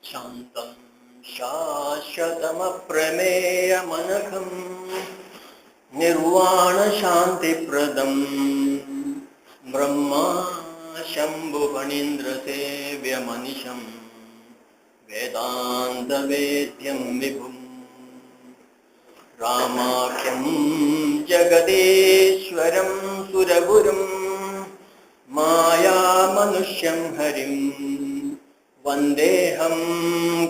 शान्तं शाश्वतमप्रमेयमनघं निर्वाणशान्तिप्रदं ब्रह्मा शम्भुफणीन्द्रसेव्यमनिशं वेदान्तवेद्यं विभुम् रामाख्यं जगदीश्वरं सुरगुरुं मायामनुष्यं हरिं वन्देऽहं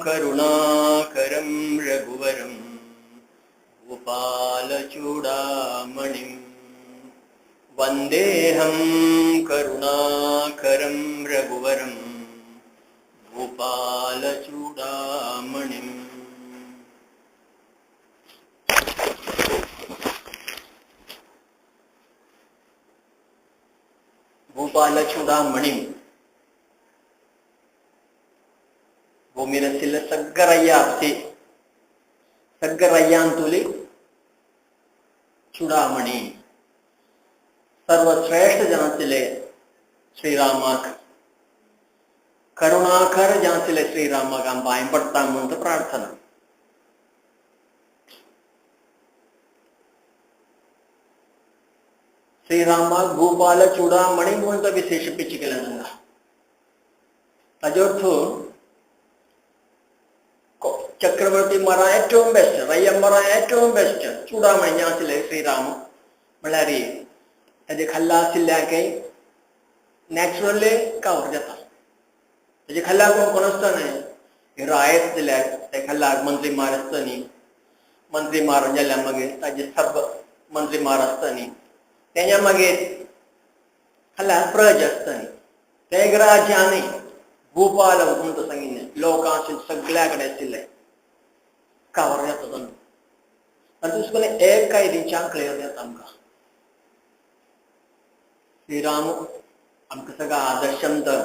करुणाकरं रघुवरं गोपालचूडामणिं वन्देऽहं करुणाकरं रघुवरं गोपालचूडामणिम्. गोपालचूडामणी भूमिरसिल सग्गरय्या आपसी सग्गरय्यांतुली चूडामणी सर्वश्रेष्ठ जनांतले श्रीरामाक करुणाकर जनांतले श्रीरामाक आम पांय पडटा म्हूण प्रार्थना. श्रीरामाक गोपाल चूडामणी म्हूण तो विशेषिപ്പിച്ചു केलें हांगा. ताजो अर्थ ചക്രവർത്തി മറ ഏറ്റവും ബെസ്റ്റ്, റയ്യമ്മറ ഏറ്റവും ബെസ്റ്റ് ചൂടാമണി ഞാത്തിലെ ശ്രീരാമ म्हळ्यार ताजे खाल्ला आशिल्ल्याकय नॅचरली कवर जाता. ताजे खाल्ला कोण कोण आसता न्हय, रायत जाल्यार ते खाल्ला मंत्री मार आसता न्ही, मंत्री मारून जाल्यार मागीर ताजे सब मंत्री मार आसता न्ही, तेज्या मागीर खाल्ला प्रज आसता न्ही, ते एक राज्य न्ही भूपाल म्हणून तो सांगिल्लें लोकांचे सगळ्या कडेन आशिल्लें कावर जाता तो. आनी तुजकडेन एक कायदीच्यान क्लियर जाता आमकां श्रीराम आमकां सगळो आदर्शन तर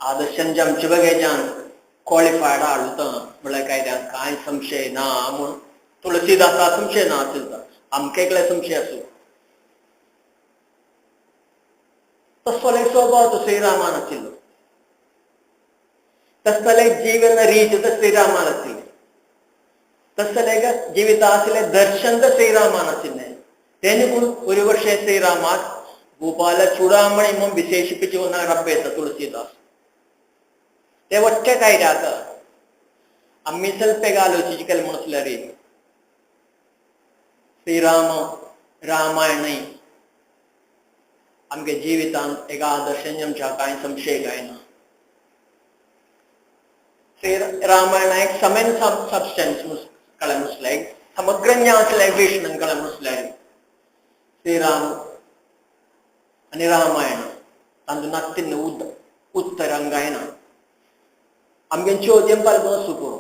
आदर्शन जे आमचे बगेच्यान क्वॉलिफायड हाडता म्हळ्यार कायद्यान कांय संशय ना म्हूण तुळसीदासा संशय ना आशिल्लो, आमकां एकले संशय आसूं. तसो एक स्वभाव तो श्रीरामान आशिल्लो, तसले जीवन रीत श्रीरामान आशिल्ली, तसले ജീവിതാസിലെ ദർശന ശ്രീരാമാണ് आशिल्लें. तेणेकून ഒരുപക്ഷെ ശ്രീരാമാക്ക് ഗോപാല ചൂടാമണി म्हूण വിശേഷിപ്പിച്ചു വന്ന റബ്ബേത്ത തുളസീദാസ് ते ഒറ്റ कायद्याक आमी सल्पेक आलोचिची केलें म्हूण आसल्यार श्रीराम रामायण आमगे जिवितांत एक आदर्श आमच्या कांय संशय काय ना. श्रीरामायण एक समेन सबस्टन्स कळ्ळें मुसल्यार समग्र ज्ञान विष्णु कळ्ळें मुसल्यार श्रीराम आनी रामायण तांतूं नात्तिन्न उत्तरांगाय ना. आमगे चोद्यम पालपून सुपुरो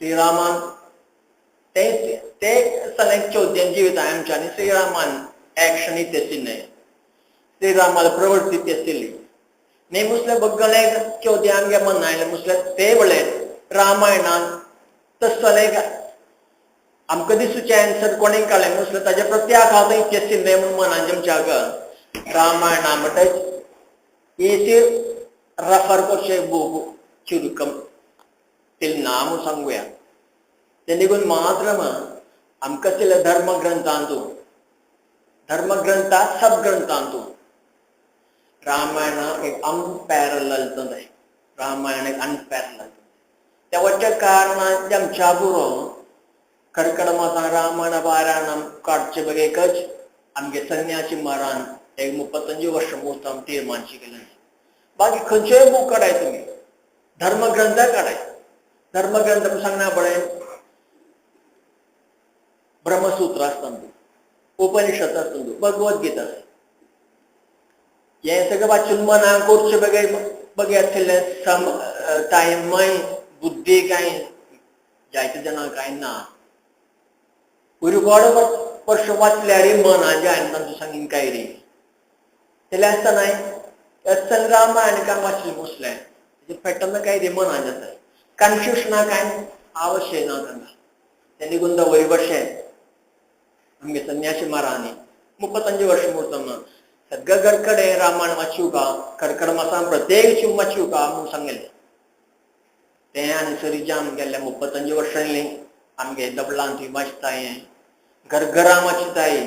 श्रीरामान ते ते सगळें चोद्यम जिवित आमच्या आनी श्रीरामान एक्शन इत्यासिल्लें, श्रीरामाला प्रवृत्ती आशिल्ली. न्ही मुसले बगले चोद्य आमगे मना आयलें मुसले ते वळे रामायणान तसलें आमकां दिसूचें एन्सर कोणें काडलें मुसलें ताजे प्रत्याघात इत्यासिल्लें म्हूण मनान आमच्या रामायणा म्हणटा एसी रेफर करचें बूक चुरुकम ना म्हूण सांगुया. ते निगून मात्र आमकां आशिल्ले धर्मग्रंथांतू धर्मग्रंथा सबग्रंथांतू रामायण एक अनपॅरल तंय, रामायण एक अनपॅरल. त्या वच्च्या कारणान आमच्या पुरो कर्कट मासान रामायण पारायणम काडचे बगेकच आमगे संन्यासी मारान एक 35 वर्ष मुहूर्त तीर्मानशी केलें. बाकी खंयचेय बूक काडाय तुमी, धर्मग्रंथ काडाय, धर्मग्रंथ सांगना पळय ब्रह्मसूत्र आसता, उपनिषद आसता, भगवद्गीता आसता, हें सगळें वाचून मनाक करचे बगे बगे आशिल्लें सम टायमय बुद्धी कांय जायते जाणां कांय ना. उरगोड वर्ष वाचल्यार मनाचें हांवें तांचो सांगीन काय रे जाल्यार आसतना आसतना रामायण काय वाचलें बसलें पेटना काय रे मनान जाता कन्फ्युजना कांय आवश्य ना तांकां. तें निगून वरी वर्षें आमगे संन्यासी मारांनी 35 वर्ष मुहूर्त सगळं कडे रामायण वाचू का कर्कट मासान प्रत्येक शिव वाचू का म्हणून सांगितलें. तें അനുസരിച്ച് आमगेले 35 वर्सांनी आमगे दबलांत वाचताय, घरघरां वाचताय,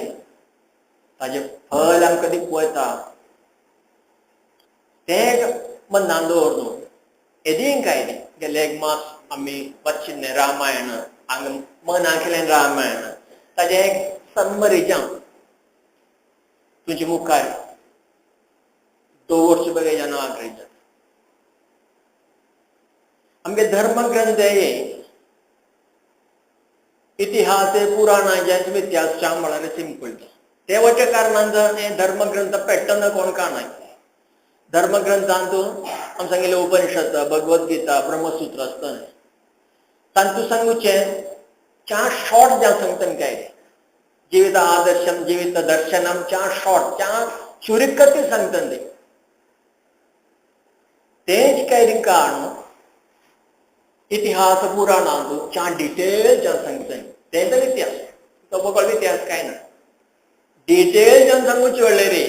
ताजें फल आमकां दिपयता. तें मनान दवरून येदी काय गेले एक मास आमी वाचिल्लें रामायण, हांगा मनां केलें रामायण, ताजें एक समरी जावन तुमचे मुखार दवरचे बगैर जावन आग्रह जाता. आमगे धर्मग्रंथ हे इतिहास पुराणां ज्यांचे इतिहास म्हळ्यार सिंपल. ते वचे कारणान हे धर्मग्रंथ पेटना कोण काणाय. धर्मग्रंथांत आम सांगिल्लें उपनिषद, भगवद्गीता, ब्रह्मसूत्र आसता. तांतू सांगुचें चार शॉर्ट ज्या सांगता काय जिवित आदर्शम, जिवित दर्शनम, चार शॉर्ट, चार चुरिकती सांगता ते. तेच काय कारण इतिहास पुराणांत चार डिटेल ज्या सांगता तें तर इतिहास तो बगल इतिहास काय ना. डिटेल ज्यान सांगूचे वेळेर रे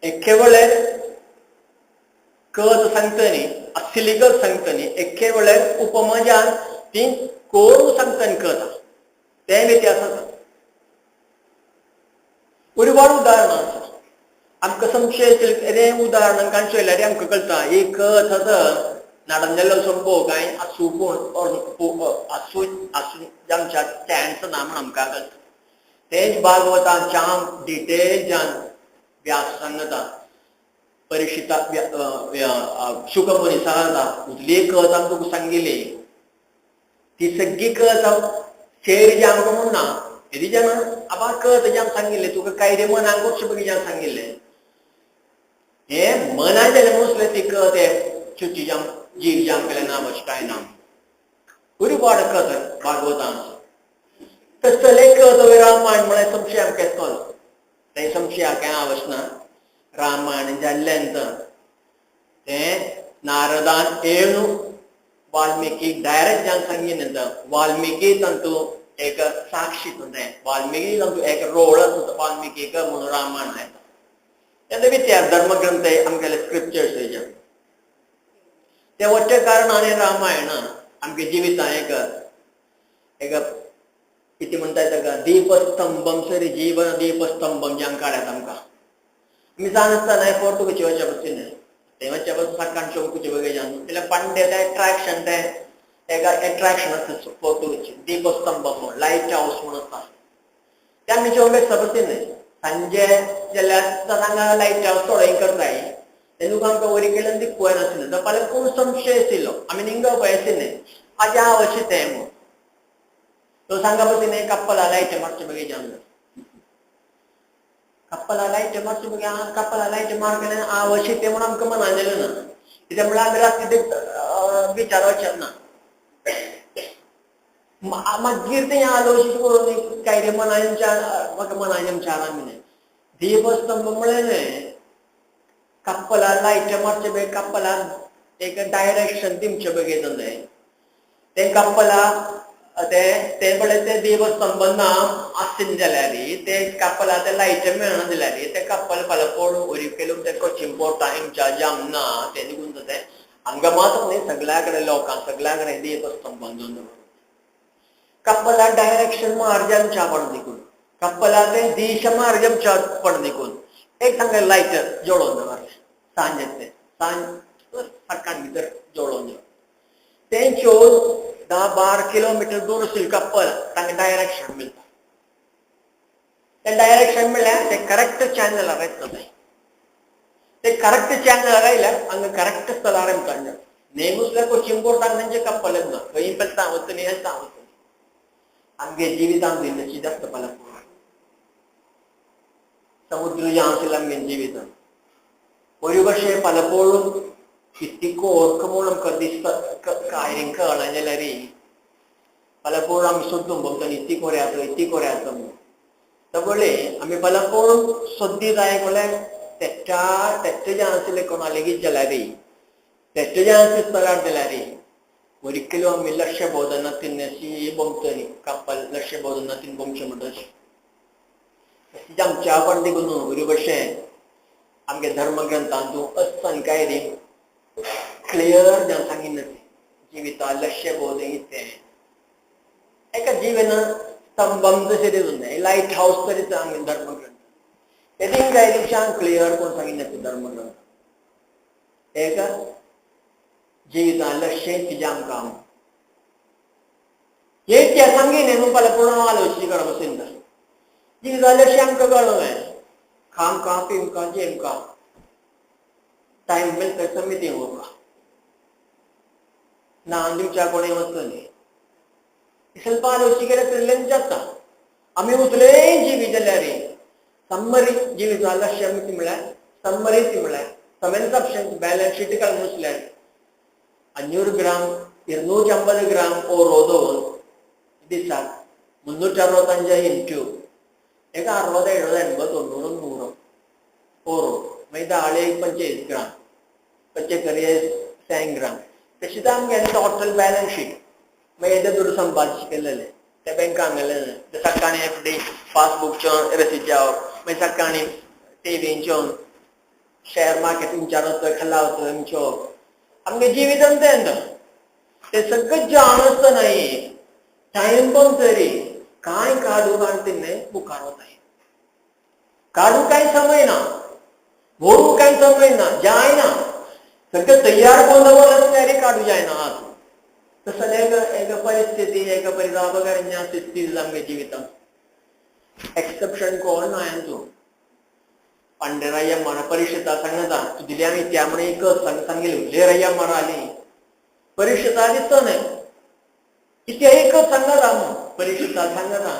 एके वेळेर कथ सांगता न्ही, असली कथ सांगता न्ही, एके वेळेर उपमाजान ती कोण सांगता न्ही कथा, तें इतिहास आसा. ഒരുപാട് उदाहरणां आसा. आमकां संशय उदाहरणां कांय चोयल्यार आमकां कळटा ही कथ आतां नाडंदेलो संभव कांय आसूं पूण आसूं आसूं आमच्या चान्स ना म्हूण आमकां कळटा. तेच भागवतान चाम डिटेल जान व्यास सांगता, परिक्षिता शुकमुनी सांगता, उतली कथ आमकां तुका सांगिल्ली ती सगळी कथ शेर जी आमकां म्हूण ना, येदी जाण आबा कथ जे आमकां सांगिल्लें तुका काय रे मनाक गोश्ट बगी जावन सांगिल्लें हें मनान जालें म्हणून ती कथ हे शुची जाम जीव जाम केलें ना अशें कांय ना. ഒരുപാട് कथ भागवतान तसले कथ रामायण म्हळ्यार संशय आमकां येतलो, तें संशय कांय आवश्य ना. रामायण जाल्ल्यान तें नारदान येवन वाल्मिकी डायरेक्ट जावन सांगिल्लें, वाल्मिकी तांतू एक साक्षी तें, वाल्मिकी तांतू एक रोल आसा वाल्मिकीक म्हणून रामायण येता. तेन्ना विचार धर्मग्रंथ आमगेले स्क्रिप्चर्स हेजे ते वचचे कारणान हें रामायण आमगे जिवितां एक एक कितें म्हणटा ताका दीपस्तंभम सरी जीवन दीपस्तंभम जे आमकां काडल्यात आमकां. आमी जाण आसतना हें पोर्तुगीज वचच्या पसून तें वचच्या पसून साकान चौकुचे बगैर जावन जाल्यार पांडे तें एट्रॅक्शन तें एक एट्रॅक्शन आसता पोर्तुगीज दीपस्तंभ म्हूण लायट हावस म्हूण आसता. तें आमी जेवण बेसता पसून सांजे जाल्यार हांगा लायट हावस थोडो करताय तेन्ना आमकां वरी कडल्यान दिवपा नाशिल्लें, जाल्यार कोण संशय आशिल्लो आमी निंगा पळय आशिल्लें आज्या अशें तें म्हूण. तो सांगा पसून कप्पला लायट मारचे बगैर जावन कप्पला लायट मारचे बगैर कप्पला लायट मारकल्यान अशें तें म्हूण आमकां मनान जालें ना. कित्याक म्हळ्यार आमी राती विचार वचप ना. मागीर तें आलोचीत करून काय रे मनाच्या म्हाका मनाच्या विचारान आमी दीपस्तंभ म्हळ्यार कप्पला लायट मारचे बगैर कप्पला एक डायरेक्शन दिवचे बगैर जालें तें कप्पला तें तें म्हळ्यार तें दीपस्तंभ ना आशिल्लें जाल्यार तें कप्पला तें लायट मेळना जाल्यार तें कप्पल पळोवन वरी तें कोचीन पोर्टा हेंच्या जाम ना तें निघून जाता. हांगा मात न्ही सगळ्या कडेन लोकांक सगळ्या कडेन दीपस्तंभ जावन कप्पला डायरेक्शन मार्जमच्या पण निघून कप्पला तें दिश मार्जमच्या पण निघून एक सांगले लायट जळोवन दवरलें सांज येतलें सांज सकाळ भितर जळोवन दवर तेंच्यो 10-12 किलोमिटर दूर आशिल्लें कप्पल तांकां डायरेक्शन मेळटा. तें डायरेक्शन म्हणल्यार तें करेक्ट चॅनलार येतलें तें, तें करेक्ट चॅनलार आयल्यार हांगा करेक्ट स्थलार येता. नेमूसल्यार कोचीन पोर्टाक तेंचें कप्पल येतना खंय पेलता वतली येता वतली. आमगे जिवितांत तशी जास्त पळोवप സമുദ്രജാസിൽ ആമെ ജീവിതം. ഒരുപക്ഷെ പലപ്പോഴും ഇത്തിക്ക് ഓർക്കുമ്പോൾ നമുക്ക് കാര്യം കാണാഞ്ഞാലേ പലപ്പോഴും ആമി ശ്രദ്ധുമ്പോൾ തന്നെ ഇത്തിക്കൊരയാത്ത ഇത്തിക്കൊരയാത്ത അതുപോലെ ആമി പലപ്പോഴും ശ്രദ്ധിതായ തെറ്റാ തെറ്റ് ചാൻസിലേക്കൊന്ന് അല്ലെങ്കിൽ ചിലരെ തെറ്റ് ചാൻസ് സ്ഥലം ഒരിക്കലും ആമി ലക്ഷ്യബോധനത്തിന് ബൊംതനി കപ്പൽ ലക്ഷ്യബോധനത്തിന് ബൊംശമുണ്ട് आमच्या पण देखून ഒരുപക്ഷെ आमगे धर्मग्रंथांतू असतान काय रे क्लियर जावन सांगिल्लें जीविता लक्ष्य बोध इत्तें एका जीवन स्तंभम जशें दिसून लायट हावस तरी आमगे धर्मग्रंथ तेदिंग डायरेक्शन क्लियर कोण सांगिल्लें धर्मग्रंथ एक जीविता लक्ष्य तिजें आमकां हे त्या सांगिल्लें न्हू पाल्यां पूर्ण आलोचना करप आशिल्लें जीविता लक्ष्य आमकां कळ्ळें खामका पिमका जेमका टायम मेळटा समिती वोका ना दिवच्या कोणें वचतली ಸ್ವಲ್ಪ ಆಲೋಚನೆ केल्यार जाता आमी उतले जिवी जाल्यार समरी जीवित लक्ष्य म्हळ्यार समरी म्हळ्यार समेन ബാലൻസ് ഷീറ്റ് കളഞ്ഞു മനസ്സിലായി 500 ഗ്രാം 250 ഗ്രാം ഓരോ दिसाक 365 इंटू एक 60 70 80 90 100 ओरो मागीर दाळे 25 ग्राम पच्चेकरी 100 ग्राम तशीच आमगे टोटल बॅलन्स शीट मागीर येदे दुडू संपादन केलेले ते बँकांक गेलेले ते सकाळीं एफ डी पासबुकच्यो रसीद मागीर सकाळीं टिवींच्यो शेअर मार्केट तुमच्या खाला तुमच्यो आमगे जिवितान तें ते सगळें जाण आसतना टायम पण तरी काय काडू काडते मुखार वताय काडू काय समय ना भोरू काय समय ना जायना सगळं तयार करून दवरलें आसल्यार काडू जायना आत तसं एक एक परिस्थिती एक परिणामकारण्या स्थिती आमगे जिवितान एक्सेप्शन कोण ना तूं पांडेराया मारा परिक्षता सांगता तूं दिल्या आमी त्या म्हण एक सांगिल्लें उलेराया मारा आली परिक्षता दिसता न्हय इतकें एकच सांगता परिक्षता सांगता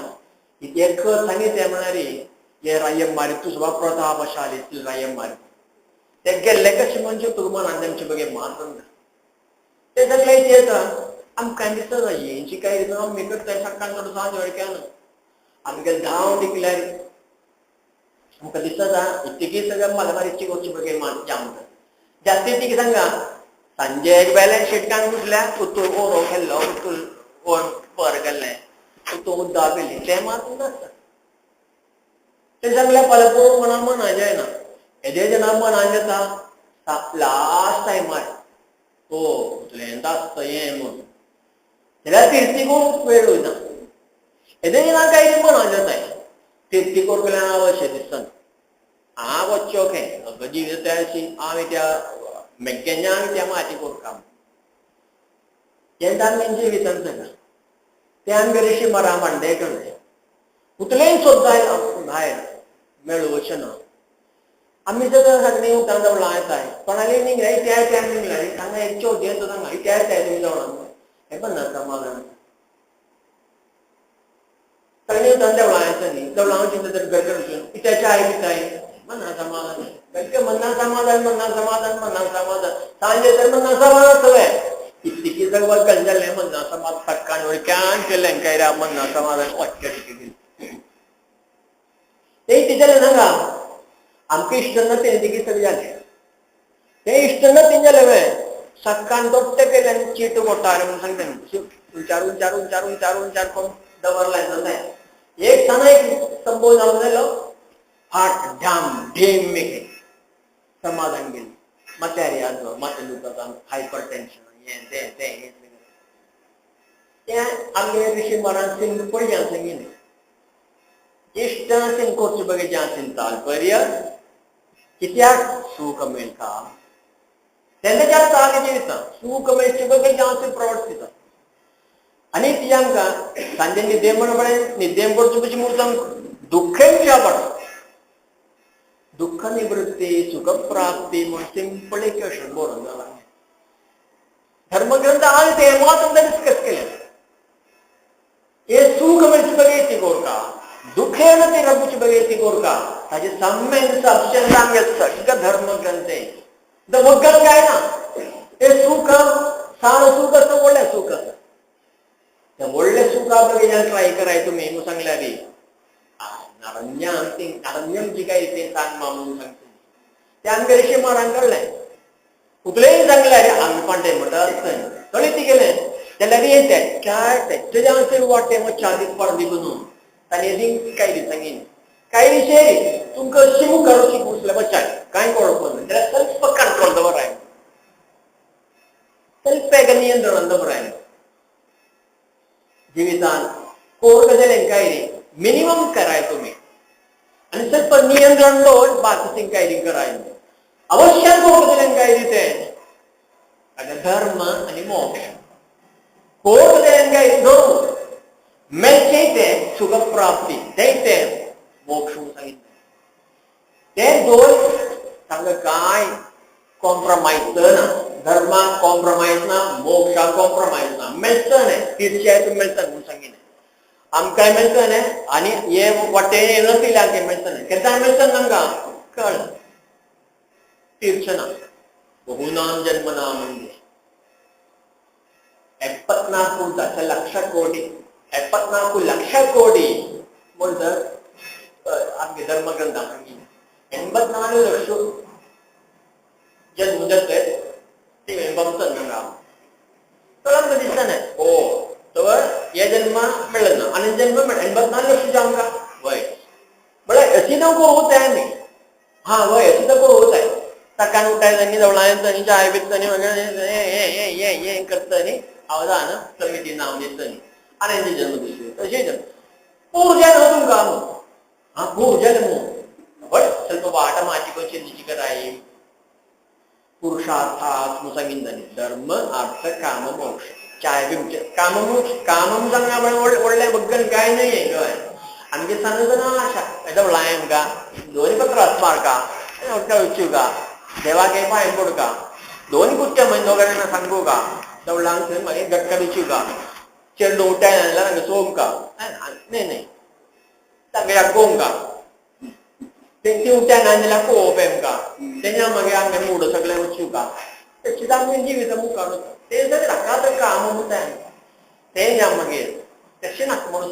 इतकें एकच सांगितलें म्हळ्यार हे रायम मारी तूं सुद्दां प्रतापशाली रायम मारी ते गेल्ले कशें म्हणजे तुका मनान तेमचे बगे मात ते सगळे येता आमकां दिसता हेंची काय आमी करता सकाळ थोडो सांज वळख्यान आमगे धांव दिकल्यार आमकां दिसता इतकी सगळें म्हाका मारीची वचचे बगे मान जावन जास्ती तिकी सांगा सांजे एक बॅलन्स शीट काडून उठल्या उतूर ओरो केल्लो उतूर ओन पर केल्लें उतूर उद्दा पिली तें मात नासता तें सगळें फाल्यां पळोवन मना मना जायना येदे जेन्ना मनान जाता लास्ट टायमार ओ तुलें आसता हें म्हूण जाल्यार तिर्ती वेळ वयना येदे जेन्ना काय मनान जाता तिर्ती करूंक हांव अशें दिसता हांव वच्चो खें जिवीत अशी हांव त्या मेग्गेन्या त्या माती करता तेन्ना आमगे जिवितान सगळें तें आमगे ऋषी मरा मांडे करलें उतलेंय सोदता भायर मेळोवचें ना आमी सगळं सगळीं उठान जवळां येताय कोणाली निघले त्या त्या निघले हांगा एक चौथी येता हांगा त्या त्या तुमी जवळां हें पण नासता मला सगळीं उठान देवळां येता न्ही देवळां चिंता तर घर वचून इत्याचे I पिताय मना समाधान बेगीन मना समाधान मना समाधान मना समाधान सांजे तर मना समाधान सगळें इतकी सगळं गल जालें मना समाधान सकाळ वळख्यान केलें काय रे मना समाधान वाट्या गेली ते तिचें सांगा आमकां इश्ट ना तें तिकी सगळें जालें तें इश्ट ना तें जालें सकाळ दोट्टे केल्यान चीट कोट्टा म्हणून सांगता चारून चारून चारून चारून चार करून दवरलाय ना एक सणा एक संभव जावन जालो फाट ढाम ढेम मेके समाधान गेली माथ्यार याद माथें दुखता हायपर टेन्शन हें तें तें हें तें आमगे ऋषी महाराज सिंपल जें सांगिल्लें इश्टांसिन करचे बगे ज्यासिन तात्पर्य कित्याक सुख मेळटा तेन्ना जास्त आगे जिविता सुख मेळचे बगे ज्यासिन प्रवर्तिता आनी ती आमकां सांजे निद्दे म्हणपळे निद्दे करचे पशी मुर्तांक दुःखें पडटा दुःख निवृत्ती सुख प्राप्ती म्हूण सिंपल एक क्वेश्चन बरोवन जाला धर्मग्रंथ आनी ते मात आमकां डिस्कस केलें हे सुख मेळचे बगे ती कोरका दुखेन ते रबूच बगे ती कोरका ताजे साम्य सबशन आमगे सगळं धर्मग्रंथ धर्मग्रंथ काय ना हे सुख सान सुख आसता व्हडलें सुख आसता तें व्हडलें सुखा बगे ट्राय कराय तुमी म्हणून सांगल्या ती नारण्यम ती नारण्यम जी काय तें सांग मा म्हणून सांगता तें आमगे ऋषी महाराज कळ्ळें उतलेंय सांगलें अरे आमी पांडे म्हणटा आसता कळ्ळें ती गेलें जाल्यार हें तेच्या तेच्या वाटें चालीस पाड दिवन ताणें कायरी सांगीन कायरी शेरी तुमकां शिमू काडू शिकूं बच्चाय कांय कळप ना जाल्यार स्वल्प कंट्रोल दवराय स्वल्प एक नियंत्रण दवराय कोर्ट एन्क्वायरी मिनिमम कराय तुम्ही आणि ಸ್ವಲ್ಪ नियंत्रण दवर बाकी एन्क्वायरी कराय अवश्य कोर्ट एन्क्वायरी ते धर्म आणि मोक्ष कोर्ट एन्क्वायरी धरून मेळचे ते सुखप्राप्ती ते ते मोक्ष सांगितलं ते दोन सांग काय कॉम्प्रोमाइज ना धर्माक कॉम्प्रोमाइज ना मोक्षाक कॉम्प्रोमाइज ना मेळचो न्ही तीर्थयात्रा मेळटा म्हणून सांगितलें आमकांय मेळचो न्ही आनी हे वाटेन येयलो मेळचो न्ही केन्ना मेळचो आमकां कळ तीर्थ ना बहुनाम जन्मनाम म्हणजे 74 ದಶಲಕ್ಷ ಕೋಟಿ 74 ಲಕ್ಷ ಕೋಟಿ म्हणतात आमगे धर्मग्रंथ 84 ಲಕ್ಷ जन्म जाते ते बमचन तर आमकां दिसता न्ही ओ तर हे जन्म मेळना ना आनी जन्म मेळना 84 लक्ष आमकां वय म्हळ्यार अशी करूं जाय न्ही हा वय अशी करूं जाय सकाळी उठायचं जवळायचं चाय पितनी हे हे करतनी अवधान समिती नाव दितनी आनी जन्म दिसले तशें जन्म पूर जालें तुमकां हा पूर जालें मू बट ಸ್ವಲ್ಪ ವಾಟ ಮಾಚಿಕೊ ಚಿಂತಿಸಿ कराई पुरुषार्थात म्हणून सांगितलं धर्म अर्थ काम मोक्ष चाय बिमचे काम मोक्ष काम सांगना व्हडलें बग्गन काय नाही गोंय आमगे सांगता ना आशा जवळाय आमकां दोन पत्रास मारका वचूका देवाक पांय पडका दोन कुट्ट्या मागीर दोगांना सांगू का जवळांक थंय मागीर गटका दिवचू का चेडू उठाय जाल्यार हांगा चोवंक न्ही न्ही तांगे गोवंक ते उठाय ना जाल्यार पळोवप आमकां तेन्ना मागीर आमगे मूड सगळें वचूं का तशीच आमगे जिविता मुखार वता तें सगळें नाका तर काम म्हणटा तें या मागीर तशें नाका म्हणून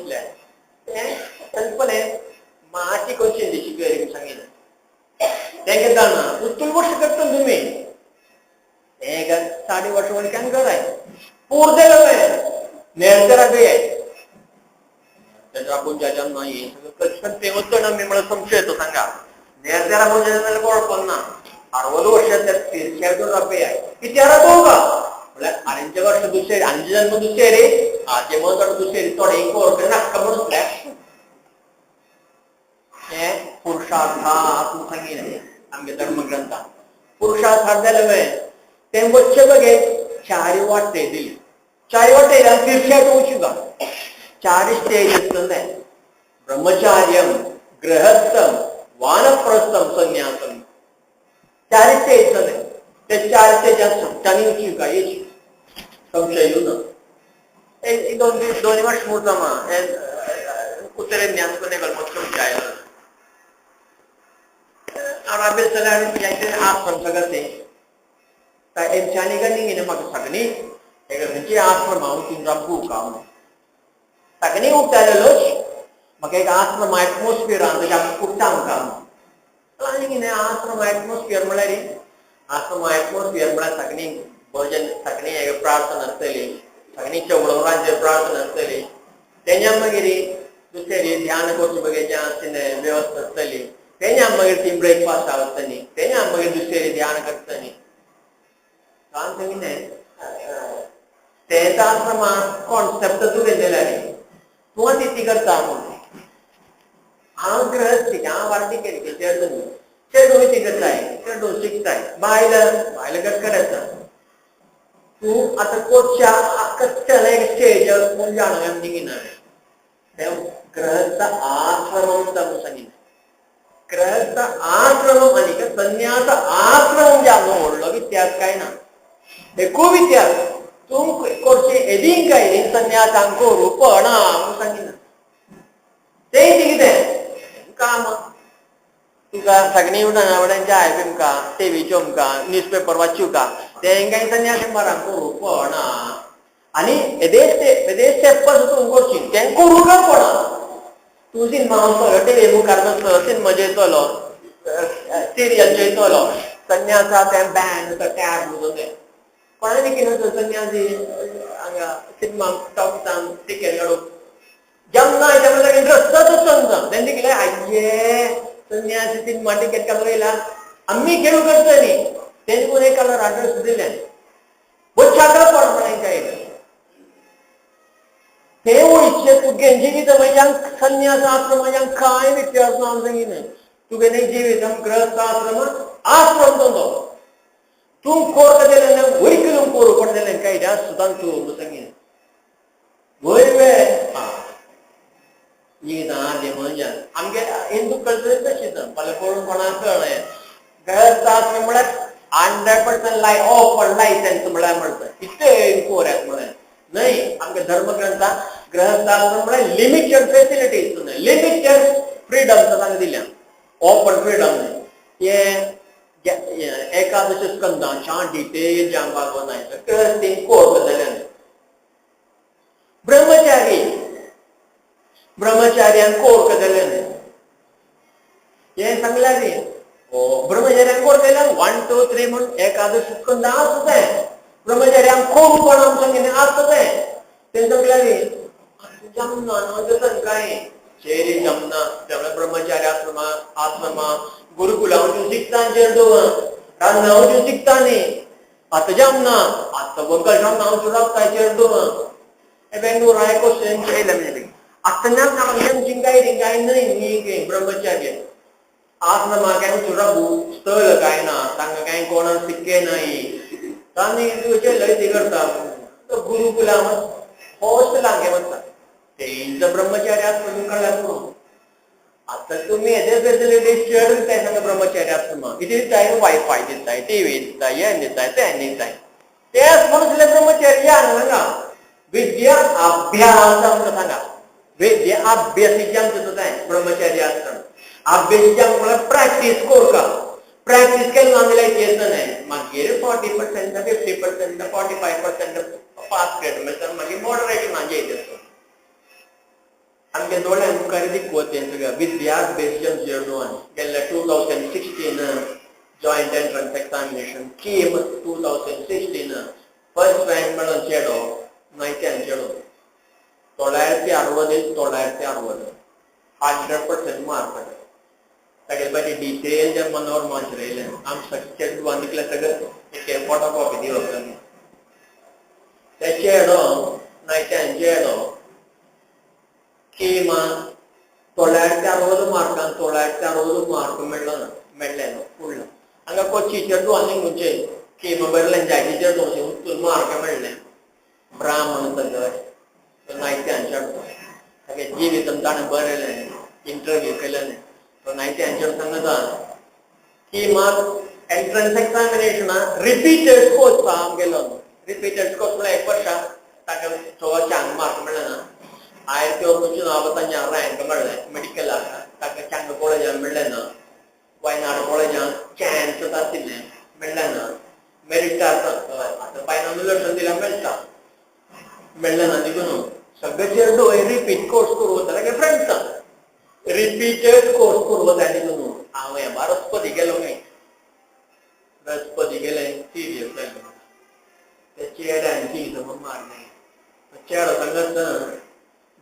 तें कल्पने माती कोण दिशी सांगितलं तें कितें जाणा उत्तुल वर्ष करता तुमी एक 4.5 वर्ष वळख्यान कराय पूर जालें नेरतेराकय राखून जाज्यान ना हे सगळं ते वचना मी मला संशय येतो सांगा नेरतेरा राखून जाल्यार कोण ना 60 वर्ष तीर्थयात्रा राखूया किती राखू का म्हळ्यार आनी वर्ष दुसरे आनी जन्म दुसरे रे आजे मन दुसरे थोडे कोर्ट नाका म्हणून हे पुरुषार्थात सांगितलें आमगे धर्मग्रंथात पुरुषार्थात जालें ते वच्चे बगे चारी वाटे दिली चारी वाटे तीर्थयात्रा वचूं का चार स्टेज आसतले ब्रह्मचार्यम गृहस्थम वानप्रस्थम संन्यासम चार स्टेज आसतले ते चार स्टेज सगळ्यांनी वचूं का येची संशय येवना दोन वर्ष मुर्तमा कुत्रे न्यास कोणे संशय आयलो आराबेल चल्यार आश्रम सगळं ते एमच्यानी का म्हाका सगळी खंयची आश्रम हांव तिंगा राबू का म्हणून सगळी उठतालोच म्हाका एक आश्रम एटमॉस्फियर आहा तशें आमकां कुट्टा आमकां आनी कितें आश्रम एटमॉस्फियर म्हळ्यार आश्रम एटमॉस्फियर म्हळ्यार सगळी भजन सगळी प्रार्थना आसतली सगळी चवळवरांचेर प्रार्थना आसतली तेन्ना मागीर दुसरे ध्यान करचे बगेचें आसतलें वेवस्था आसतली तेन्ना मागीर ती ब्रेकफास्ट आसतली तेन्ना मागीर दुसरे ध्यान करतली सांगितलें तेच आश्रमा कॉन्सेप्ट तूं घेतलें न्ही तूं ती करता म्हणून हांव गृहस्थी हांव वार्टी केली चेडूं चेडूं ती करताय चेडूं शिकताय बायल बायल करायचा तूं आतां कोच्या कच्च्या एक स्टेज म्हूण जाणा निगिना तें गृहस्थ आश्रम म्हणून सांगितलें गृहस्थ आश्रम आनी संन्यास आश्रम जाणो व्हडलो इतिहास काय ना हे खूब इतिहास तूं करचें एदींक काय संन्यासांक करूं ना म्हणून सांगिना तें कितें काम तुका सगळीं उठा चाय पिमका टीव्ही चोमका न्यूज पेपर वाचूका तें काय संन्यास मरांक करूं ना आनी येदेच येदेच स्टेप तूं करची तें करूं काय पडना तूं सिनेमा वचतलो टीव्ही मुखार बसतलो सिनेमा चोयतलो सिरियल चोयतलो संन्यासा तें बँड टॅब म्हणून तें कोणाक कितें संन्यासी हांगा सिनेमा टॉपसान टिकेट काडूंक जमना जमना इंट्रस्टच वचना तेंचे कितें आय्ये संन्यासी सिनेमा टिकेट काडूंक येयला आमी खेळू करता न्ही तेंचे कोण एक कलर आड्रेस दिलें वच्चाक पड म्हणून काय ते वयचे तुगे जिवितम संन्यास आश्रम काय व्यत्यास ना सांगितलें. तुगे जिवितम गृहस्थाश्रम आश्रम तो तूं कोरता जाल्यार वरिकലും कोरू पण जाल्यार काय सुदां तूं सांगितलें. वयर वे आद्य म्हणजे आमगे हिंदू कल्चर तशीच फाल्यां पळोवन कोणाक कळ्ळें गृहस्थाश्रम म्हळ्यार 100% लाय ओपन लायसन्स म्हळ्यार म्हणटा इतलें कोऱ्यात म्हळ्यार न्हय. आमगे धर्मग्रंथा गृहस्थाश्रम म्हळ्यार लिमिटेड फेसिलिटीज न्हय, लिमिटेड फ्रिडम तांकां दिल्या, ओपन फ्रिडम न्हय. हे एकादश स्कंदाच्या डिटेल ज्या भागवत गृहस्थी कोर जाल्यार ब्रह्मचारी ब्रह्मचार्यान कोर जाल्यार हें सांगल्यार न्ही. ब्रह्मचार्यान कोर केल्यार 1 2 3 म्हूण एकादश स्कंद आसता तें. ब्रह्मचार्यान कोर कोण आमच्या कितें आसता तें तें सांगल्यार न्ही. जमना न्हू काय चेरी जमना त्यामुळे ब्रह्मचारी आश्रमा आश्रमा गुरुकुला वचून शिकता चेडू रान्ना वचून शिकता न्ही. आतां जमना आतां वंकल जमना वचून रावता चेडू बेंगलोर हाय क्वेश्चन येयलें म्हणजे आतां चिंगाय रिंगाय न्हय न्ही. ब्रह्मचार्य आश्रमा काय वचून स्थळ काय ना तांकां काय कोणा शिक्के नाय तांणी लय ती करता गुरुकुला हॉस्टेलांक वता तेंचो ब्रह्मचारी आश्रम कळ्ळ्यार पुरो. आतां तुमी हेजे फेसिलिटीज चड दिताय सांगा ब्रह्मचारी आश्रमा कितें दिताय वायफाय दिताय टीव्ही दिताय हें दिताय तें दिताय तेच म्हणून ब्रह्मचारी या सांगा विद्या अभ्यास आमकां सांगा विद्या अभ्यासीचे आमचें तें ब्रह्मचारी आश्रम अभ्यासीचे म्हळ्यार प्रॅक्टीस कोरका प्रॅक्टीस केलें ना जाल्यार येत न्हय मागीर 40% 50% 45% पास ग्रेड मेळटा मागीर मॉडरेशन येता. आमगे दोळ्या मुखार दिकवत तें सगळें विद्या अभ्यास चेडवान गेल्ले 2016 joint entrance examination KEAM 2016 first rank मेळोन चेडो नायत्यान चेडो 960 960 100% मार्क तागेले पाटी डिटेल जे मनोरमाचेर येयलें आम चेडवान दिकलें सगळें एक फोटो कॉपी दिवप ते चेडो नायत्यान चेडो किमा 960 मार्कान 960 मार्क मेळ्ळो ना मेळ्ळें न्हू फुडलो हांगा कोची चेडू आनी खंयचे किमा बरलें जायते चेडू उत्तून मार्क मेळ्ळें ब्राह्मण सगळें नायत्यान चेडो तागे जिवितम ताणें बरयलें इंटरव्यू केलें तो नायत्यान चेडो सांगता की मार्क एंट्रन्स एक्झामिनेशना रिपीटेड कोर्स आमगेलो रिपीटेड कोर्स म्हळ्यार एक वर्सा ताका थोडो चांग मार्क मेळ्ळें ना 1145 റാങ്ക് മെള്ളേ മെഡിക്കലാക്ക ताका चांग कॉलेजान मेळ्ळें ना वायनाड कॉलेजान चान्स आशिल्लें मेळ्ळें ना मेरिट आसा आतां 5 लक्षां दिल्यार मेळटा मेळ्ळें ना देखून सगळे चेडू रिपीट कोर्स करूं वता तागे फ्रेंड्सां रिपीटेड कोर्स करूं वता देखून हांव हें रसपदी गेलो न्ही रसपदी गेलें सिरियस जालें त्या चेड्यान जिवित मारलें चेडो सांगत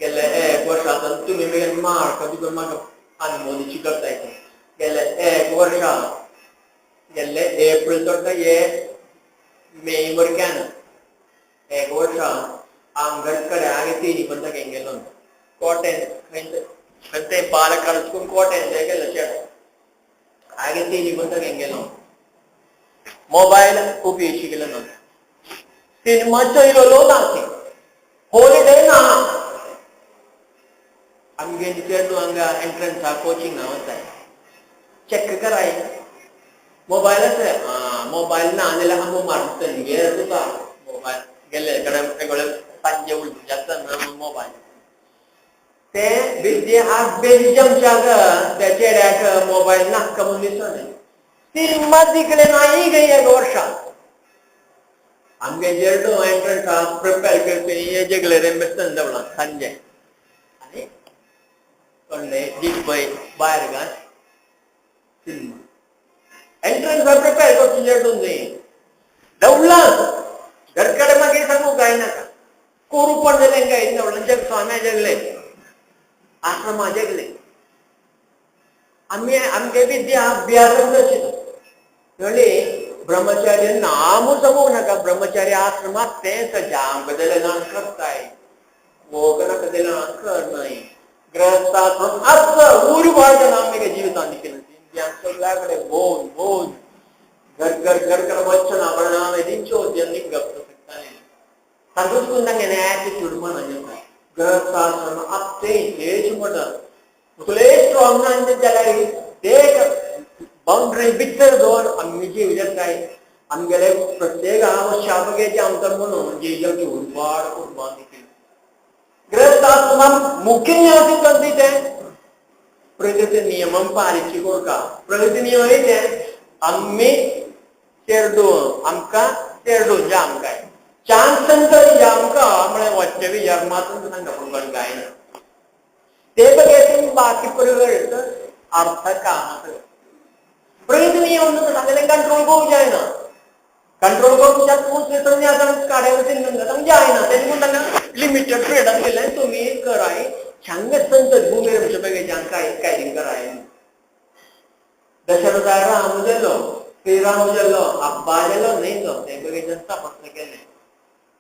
गेले एक वर्सा तुमी मागीर मार्क तुका म्हाका आनमोदीची करताय गेले एक वर्सा गेल्ले एप्रील चडटा हे मे वरक्यान एक वर्सा आमगड कडे आगे तिनी पण गेलो कॉटन खंय पालकाड कॉटन गेलो चेडो आगे तिनी पण गेलो मोबायल उपयोगी केलो ना सिनेमा चोयलो ना हॉलिडे ना आमगे चेडू हांगा एंट्रन्सा कोचिंगा वताय चॅक कराय मोबायल आसा मोबायल ना जाल्यार आमो मारता गे तुका मोबायल गेल्ले कडेन सांजे उलटूं जाता ना मोबायल ते विद्या अभ्यासच्या त्या चेड्याक मोबायल नाका म्हणून दिसना सिनेमा दिकले नाय गे एक वर्सा आमगे चेडू एंट्रन्सा प्रिपेर करपी हे जगले रे बेसन दवला सांजे आनी कोणले दिपय भायर घाल सिनेमा एंट्रन्स प्रिपेर करचें चेडून न्ही दवला घरकडे मागीर सांगू काय नाका कोरू पण जालें काय दवला जग स्वाम्या जगले आश्रमा जगले आमी आमगे विद्या अभ्यास तशीच म्हणली ब्रह्मचार्य नामू सांगूंक नाका ब्रह्मचार्य आश्रमात तें सजाम बदल ना करताय ಹೋಗನಕ करनाय गृहस्थाश्रम असं उरवाड आमगे जीवितान दिकेन सगळ्या कडे बोल बोल घर घर घर घर वचन परिणाम दिंचो गप्प सकताने तांतूत ॲटिट्यूड म्हणा गृहस्थाश्रम आत्ते हेच म्हणटा तुले स्ट्रॉंग ना जाल्यार ते बाउंड्री भितर दवर आमी जीव काय आमगेले प्रत्येक आवश्यक आमकां म्हणून जीव उरवाड उरवाड दिकेन गृहस्थाश्रम मुख्य ते प्रकृती नियम पालिची कोरका प्रकृती नियम ते आम्ही चेरडू आमकां चेरडू जे आमकां चान्स तरी आमकां म्हळ्यार वच्चे विचार मातून सांगता पूण गायना ते बघे बाकी प्रगत अर्थ काम प्रगती नियम सांगले कंट्रोल करूंक जायना कंट्रोल करूंक तूं काड्या जायना तेजे म्हूण तांकां लिमिटेड फ्रिडम दिलें तुमी कराय छांगे संत भूमिर बघे काय काय कराय दशरथ राम जालो श्रीराम जालो अब्बा जालो न्हय तो ते बगेच्यान तपस्या केलें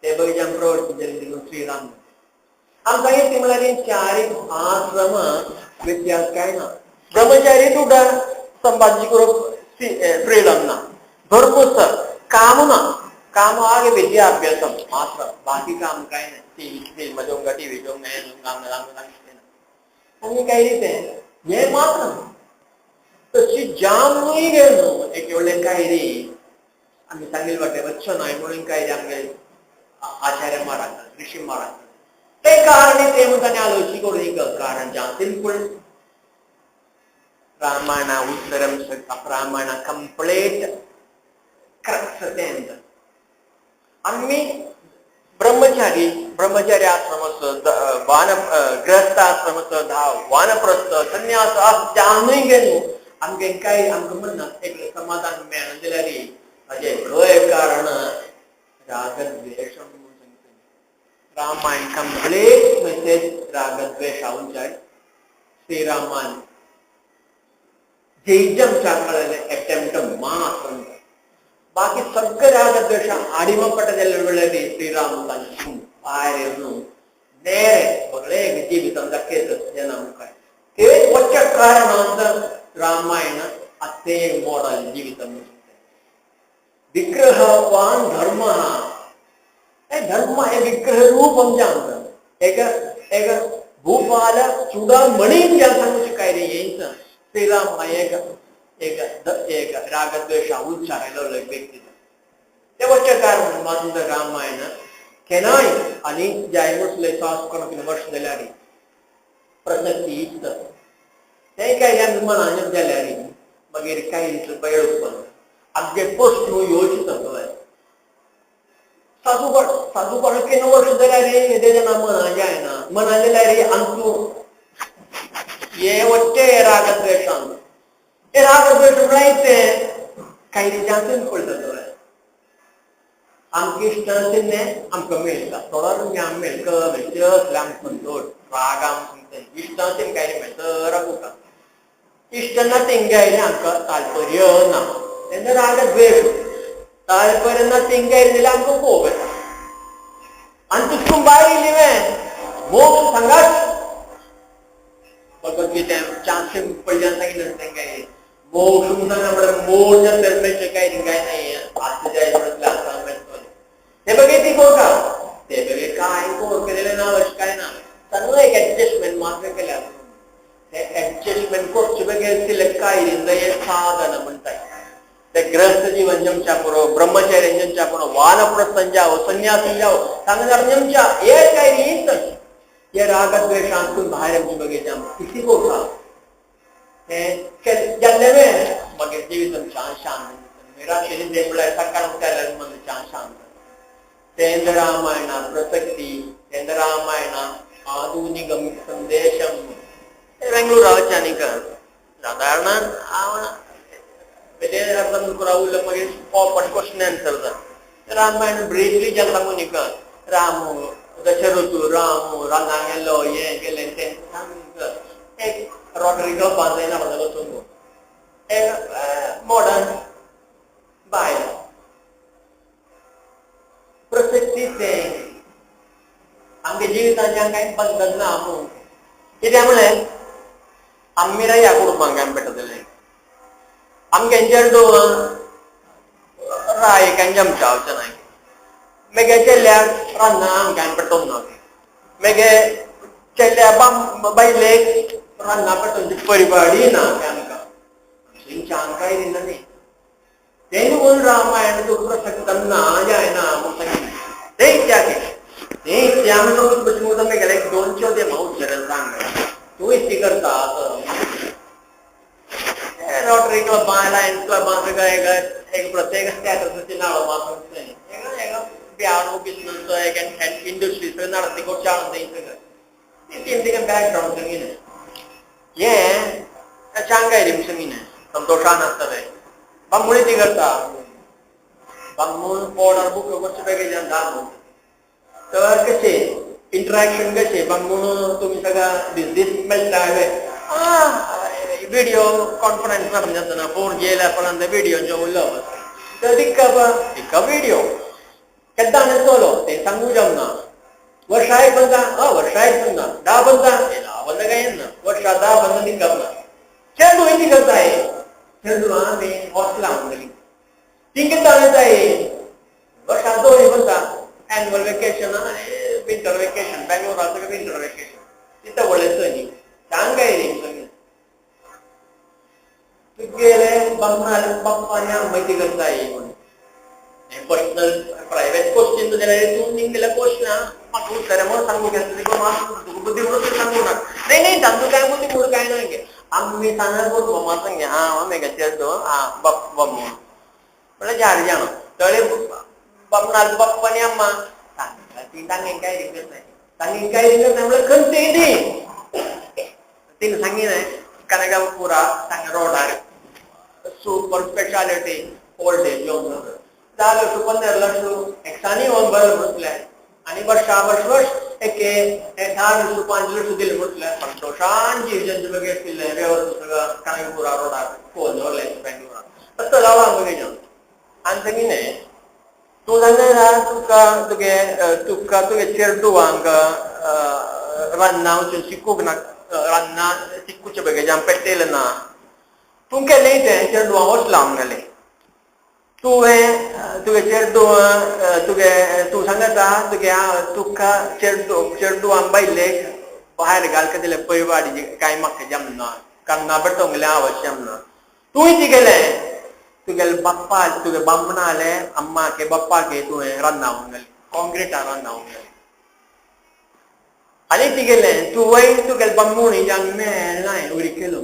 ते बगेच्यान प्रवृत्ती जाली देखून श्रीराम आमकां ती म्हळ्यार चारी आश्रम व्यत्यास काय ना ब्रह्मचारी तुका संभाजी करूंक फ्रीडम ना भरपूर काम ना काम आगे विद्याभ्यासम मात्र बाकी काम काय नाही टीव्ही फिल्म जोंगा टीव्ही जोंगा हे काम ना आनी काय ते हे मात्र तशी जामूय गेलो एक व्हडलें कायरी आमी सांगील वाटे वच्चो न्हय म्हणून कायरी आमगे आचार्य महाराज ऋषी महाराज ते कारण ते म्हणून ताणें आलोची करून एक कारण जाम simple Ramayana Uttaram Ramayana complete crux तें आमी ब्रह्मचारी ब्रह्मचारी आश्रमचं वान गृहस्थ आश्रमचं धाव वानप्रस्थ संन्यास जाणूय गेलो आमगे काय आमकां म्हणना एक समाधान मेळना जाल्यार ताजें खंय कारण रागद्वेश म्हणून सांगता रामायण कंप्लीट मेसेज रागद्वेशावून श्रीरामान जैजम कळ्ळें अटेम्प्ट मात्र बाकी सगळे रागद्वेष ಅಡಿಮಪಟ್ಟ वेळारी श्रीराम भायर येवन नेरे सगळे जीवित दाखयत जेन्ना मुखार ते वच्च्या कारण रामायण अत्ते मॉडल जीवित विग्रहवान धर्म हे धर्म हे विग्रह रूप आमच्या एक एक भूपाल चुडामणी सांगूचे काय रे येयच श्रीराम एक एक एक रागद्वेष उच्चारायलो व्यक्ती ते वच्चे कारण मंद रामायण केन्नाय आनी जाय म्हटलें सास करून वर्ष जाल्यार प्रसक्ती इस्त ते काय मनान जाल्यार मागीर काय वेळ उत्पन्न आमगे प्रश्न योजित सासू सासू कोण केन्ना वर्ष जाल्यार येदे जाणा मना जायना मना जाल्यार आमचो हे वट्टे रागद्वेशान हे रागद्वेश म्हळ्यार ते काही रिजांतून पडटा आमकां इश्ट आशिल्लें आमकां मेळटा थोडो आमकां मेळटा मेळटा आमकां संतोष राग आमकां इश्ट आशिल्लें काय मेळटा रागुता इश्ट ना तेंगे आमकां तात्पर्य ना तेन्ना राग द्वेश तात्पर्य ना तेंगे जाल्यार आमकां कोप येता आनी तुका भायर येयली मोक्ष सांगाच भगवद्गीते चारशे पडल्यान सांगितलं तेंगे मोक्ष म्हणटा म्हळ्यार मोड मेळचें काय काय नाही आतां जाय म्हटल्यार आतां मेळटलें ते बघे ती कोरका ते बघे काय कोर केलेलें ना अशें काय ना सगळें एक एडजस्टमेंट मात्र केल्या ते एडजस्टमेंट करचे बगैर तिले काय हे साधन म्हणटाय ते गृहस्थ जीवन जमच्या पुरो ब्रह्मचर्य जमच्या पुरो वानप्रस्थ जावो संन्यास जावो सांगणार जमच्या हे काय रीत हे रागद्वेशांतून भायर आमचे बघे किती कोरका ते जाल्लें मागीर जिवीत छान शांत रात्री म्हळ्यार सकाळ उठल्यार मन छान शांत तेंद्र रामायण प्रसक्ती तेंद्र रामायण आधुनिक संदेशम बेंगळूर रावचे सादारण हांव रावलो मागीर ओपन क्वेश्चन आन्सर जाता रामायण ब्रीफली जेन्ना सांगू न्ही राम दशरथ राम राना गेलो हें गेलें तें सांगून एक रॉड्रिगो बांदयना वचून एक मॉडर्न बायल प्रसक्ती तें आमगे जिवितांच्या कांय बंधन ना म्हणून. कित्याक म्हणलें आमी रया कुटुंबांक आमी पेटतले आमगे चेडूं राय कांय जमच्या वचना मागीर चेडल्याक रान्ना आमकां पेटोवन ना मागीर चेडल्या बायलेक रान्ना पेटोवची परिपाडी ना आमकां चांकाय दिना न्ही. तें कोण रामायण तुका प्रसक्त ना जायना म्हूण सांगिल्लें तें इत्याक तें इत्या म्हणून मेगेले दोनशे ते म्हाका उच्चरण सांग तूं इत्ती करता. रोटरी क्लबां लायन्स क्लबां सगळें एक प्रत्येक स्टॅटसाचे नांव बिजनस एक इंडस्ट्री सगळें नाडते चाळून तें सगळें तीन तिका बॅकग्रावंड संगीन हें चांगाय रिम संगीन संतोषान आसतलें बामूण ती करता बामूण ऑर्डर बुक करचे पॅकेजान धा तर कशें इंटरॅक्शन कशें बामूण तुमी सगळं दीस दीस मेळटा व्हिडिओ कॉन्फरन्स जातना फोन गेल्या पर्यंत व्हिडिओ उलोवप तर तिका तिका व्हिडिओ केन्ना चलो तें सांगू जमना. वर्षा एक बंदा वर्षा एक बंदा 10 बंदा 10 बंदा काय ना वर्षा 10 बंदा तिका ना चेंडू कितें करताय चेंडू आमी हॉस्टेलां गेली ती कितें जाताय वर्षा 2 बंदा एनुअल वेकेशन विंटर वेकेशन बेंगलोराचो विंटर वेकेशन तिथं व्हडलें न्ही सांगाय रे सगळें तुगेले बामणाले बाप्पा आनी अम्मा कितें करताय म्हणून पर्सनल प्रायव्हेट क्वेश्चन जाल्यार तूं निघलें क्वेश्चन म्हाका उत्तर म्हणून सांगू घेतलं तुका बुद्धी म्हणून सांगू ना. नाही नाही तांदूळ काय बुद्धी म्हणून काय ना आम्ही सांगा मम्मा सांगे हां मेगा चेडो हां बाप बाम म्हणल्यार झाड जाण तळे बामणाले बाप्पा आनी अम्मा ती तांगे काय रिंगत नाही तांगे काय रिंगत नाही म्हणल्यार खंयचे ती तिने सांगितलें कनकापुरा सांग रोडार super speciality old age home 10 lakh 15 lakh एकसानी होम बरें म्हटलें आनी वर्षा वर्ष वर्ष एक 10 लक्ष 5 लक्ष दिले म्हटलें संतोषान जीव बगे आशिल्लें व्यवस्था सगळं कनकपुरा रोडार कोण दवरलें बेंगलोराक तसो रावला बगे आनी सांगिल्लें तूं जाणा तुका तुगे तुका तुगे चेडवांक रान्ना वचून शिकूंक ना रान्ना शिकूचे बगे पेटयलें ना तूं केलें तें चेडवां वचलां आमगेलें तुवें तुगे चेडवां तुगे तूं सांगता तुगे तुका चेडू चेडवां बायलेक भायर घालका दिलें पयवाडी कांय म्हाका जमना कान्ना पेटोवंक आवश्यम ना तूं कितें केलें तुगेले बाप्पा तुगे बामणाले अम्माके बाप्पाके तुवें रान्ना गेलें कॉंक्रिटा रान्ना गेलें आनी कितें केलें तुवें तुगेले बामूण मेळना उरिकेलो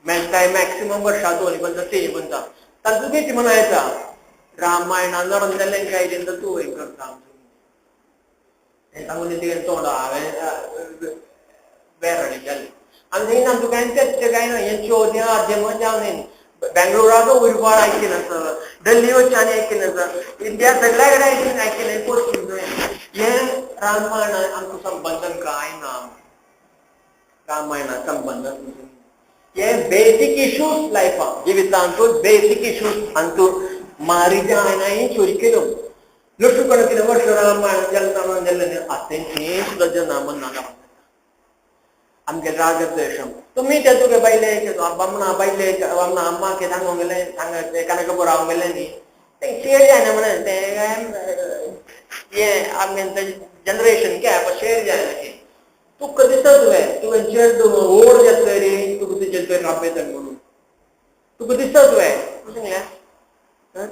मेळटाय मॅक्सिमम वर्षा 2 बंदा 3 बंदा तांचो कितें म्हणा येता रामायणा नरंदलें काय तेंका तूं हें करता हें सांगून तुगेलें तोंड हांवें बेरणी जालें आनी ना तुका तें कांय ना हें चोद्या आद्य जावं न्ही बेंगलोराचो उरपाळ आयकिना सर दिल्ली वच्चानी आयकिना सर इंडिया सगळ्या कडेन आयकिन आयकिलें क्वेश्चन हें रामायण आमकां संबंदन कांय ना रामायणा संबंद हे बेसीक इश्यूज लायफाक जिवितांतू बेसीक इश्यूज आनी मारी जायना चोरी केलो लक्षकणकीन वर्ष रामायण जल्म जाल्लें आतां सुद्दां जना म्हणना आमगे रागद्वेशम तुमी ते तुगे बायले बामणा बायले बामणा अम्माके सांगूंक गेलें सांग कनकपुरा रावंक गेलें न्ही तें शेर जायना म्हणून तें हें आमगे जनरेशन गॅप शेर जायना तें तुका दिसता तुवें तुवें चेडूं ओड जाता रे तुका तुजें तुवें राबयता म्हणून तुका दिसता तुवें सांगलें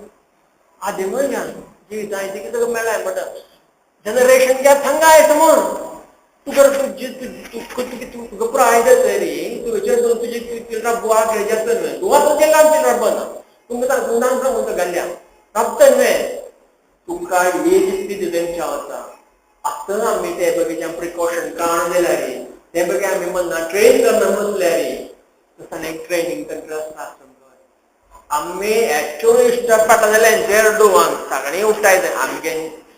आदी म्हणल्यार जिवितांत कितें तुका मेळ्ळें म्हणटा जनरेशन गॅप हांगा आयता म्हूण तुका तुका प्राय जाता रे तुवें चेडूं तुजी रब्बा जाता न्हय तूं आतां केन्ना रब्बना तुमकां तुमकां सांगून घाल्या राबता न्हय तुका एज स्थिती तेंच्या वता आतां आमी ते बगीच्या प्रिकॉशन काण दिल्यार ते बगे आमी म्हणना ट्रेन करना म्हटल्यार तसो एक ट्रेनिंग तंत्र आसता. आमी एक्चुअली इश्ट पडटा जाल्यार चेडवांक सगळीं उठ्ठाय आमगे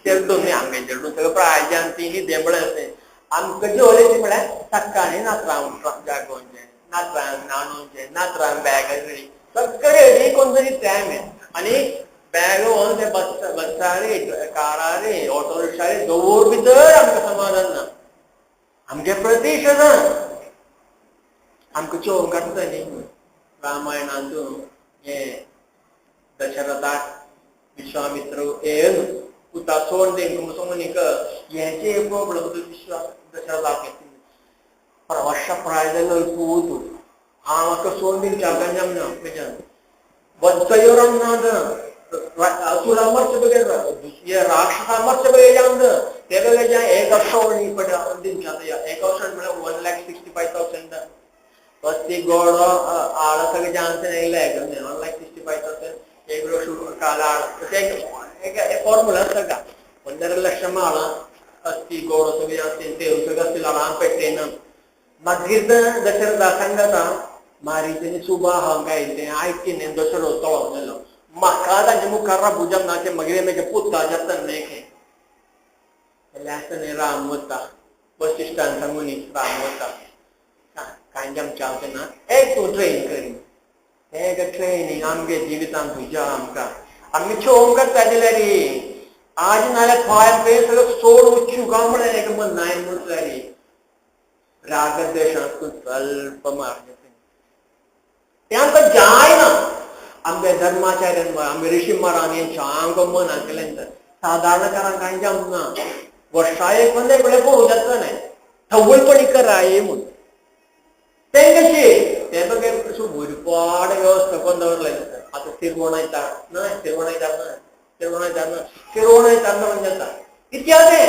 चेडूं न्ही आमगे चेडूं सगळें प्रायजान ती देंबळे आसता आमकां जेवलें ती म्हळ्यार सकाळीं नातरां जागोवचें नातरां न्हाणोवचें नातरां बॅग रेडी सगळें रेडी करून तरी ते आमी आनी बॅग व्हरून ते बसारी कारारी ऑटो रिक्षारी दवर भितर आमकां समाधान ना. आमगे प्रतिशोध आमकां चोवंक काडटा न्ही रामायणांतू हे दशरथाक विश्वामित्र येवन पुता सोड दिवंक सोंगून हेचे प्रॉब्लम विश्वा दशरथाक वर्षा प्राय जालो पूत हांव म्हाका सोड दिवच्या जमना म्हज्यान वत्सयोराम ना असुरा मरचे बगैर दुसरे राक्षसा मरचे बगैर जावन ते बगैर एक अक्षौणी दिवच्या एक अक्षौणी म्हळ्यार 1,65,000 पस्ती गोडो आळ सगळे जानते नाही 1,65,000 एक काल आळ फॉर्मुला सगळा 1.5 लक्ष माळ अस्ती गोडो सगळे असतील ते सगळं असतील आळां पेटलेन मागीर दशरथा सांगता मारीचे सुबा काय ते आयकीन दशरथ तळो जालो म्हाका तांच्या मुखार राबू जमना ते मागीर म्हजे पुता जाता न्ही जाल्यार आसता न्ही राम वता वशिश्ठान सांगून राम वता कांय आमच्या हांव ना एक तूं ट्रेन करी एक ट्रेनिंग आमगे जिवितान तुज्या आमकां आमी चोवंक करता जाल्यार आज नाल्यार फाय पे सगळं सोड उच्चू काय म्हणलें एक मन नाय म्हटल्यार रागद्वेशांत स्वल्प मार्ग ते आमकां जायना आमगे धर्माचार्यान आमगे ऋषी महाराजांनी सामको मन केलें सादारणकारांक कांय जमना वर्षा एक पण एक वेळे पळोवं जाता न्हय थवळपणी कराय म्हूण तें कशें ते बगैर उरफाट व्यवस्था करून दवरलें आतां तिरवणायता ना तिरवणायता ना तिरवणायता ना तिरवणायता म्हणून जाता इतिहास तें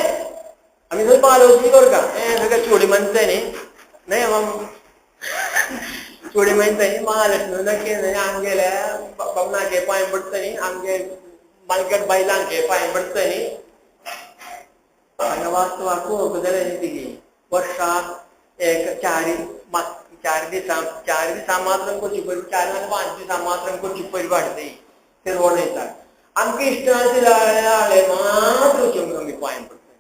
आमी थंय पालोवची करता हें सगळें चोडी मानता न्ही न्हय चोडी मानता न्ही महालक्ष्मी नक्की आमगेल्या बामणाके पांय पडटा न्ही आमगे मालकट बायलांके पांय पडटा न्ही हांगा वास्तवाक पळोवंक जाल्यार न्ही तिगी वर्साक एक चार दिसां मात्र करची परी 4 आनी 5 दिसां मात्र करची परी वाडटी तिरवण येतात आमकां इश्ट आसले मात्र वचून आमी पांय पडटा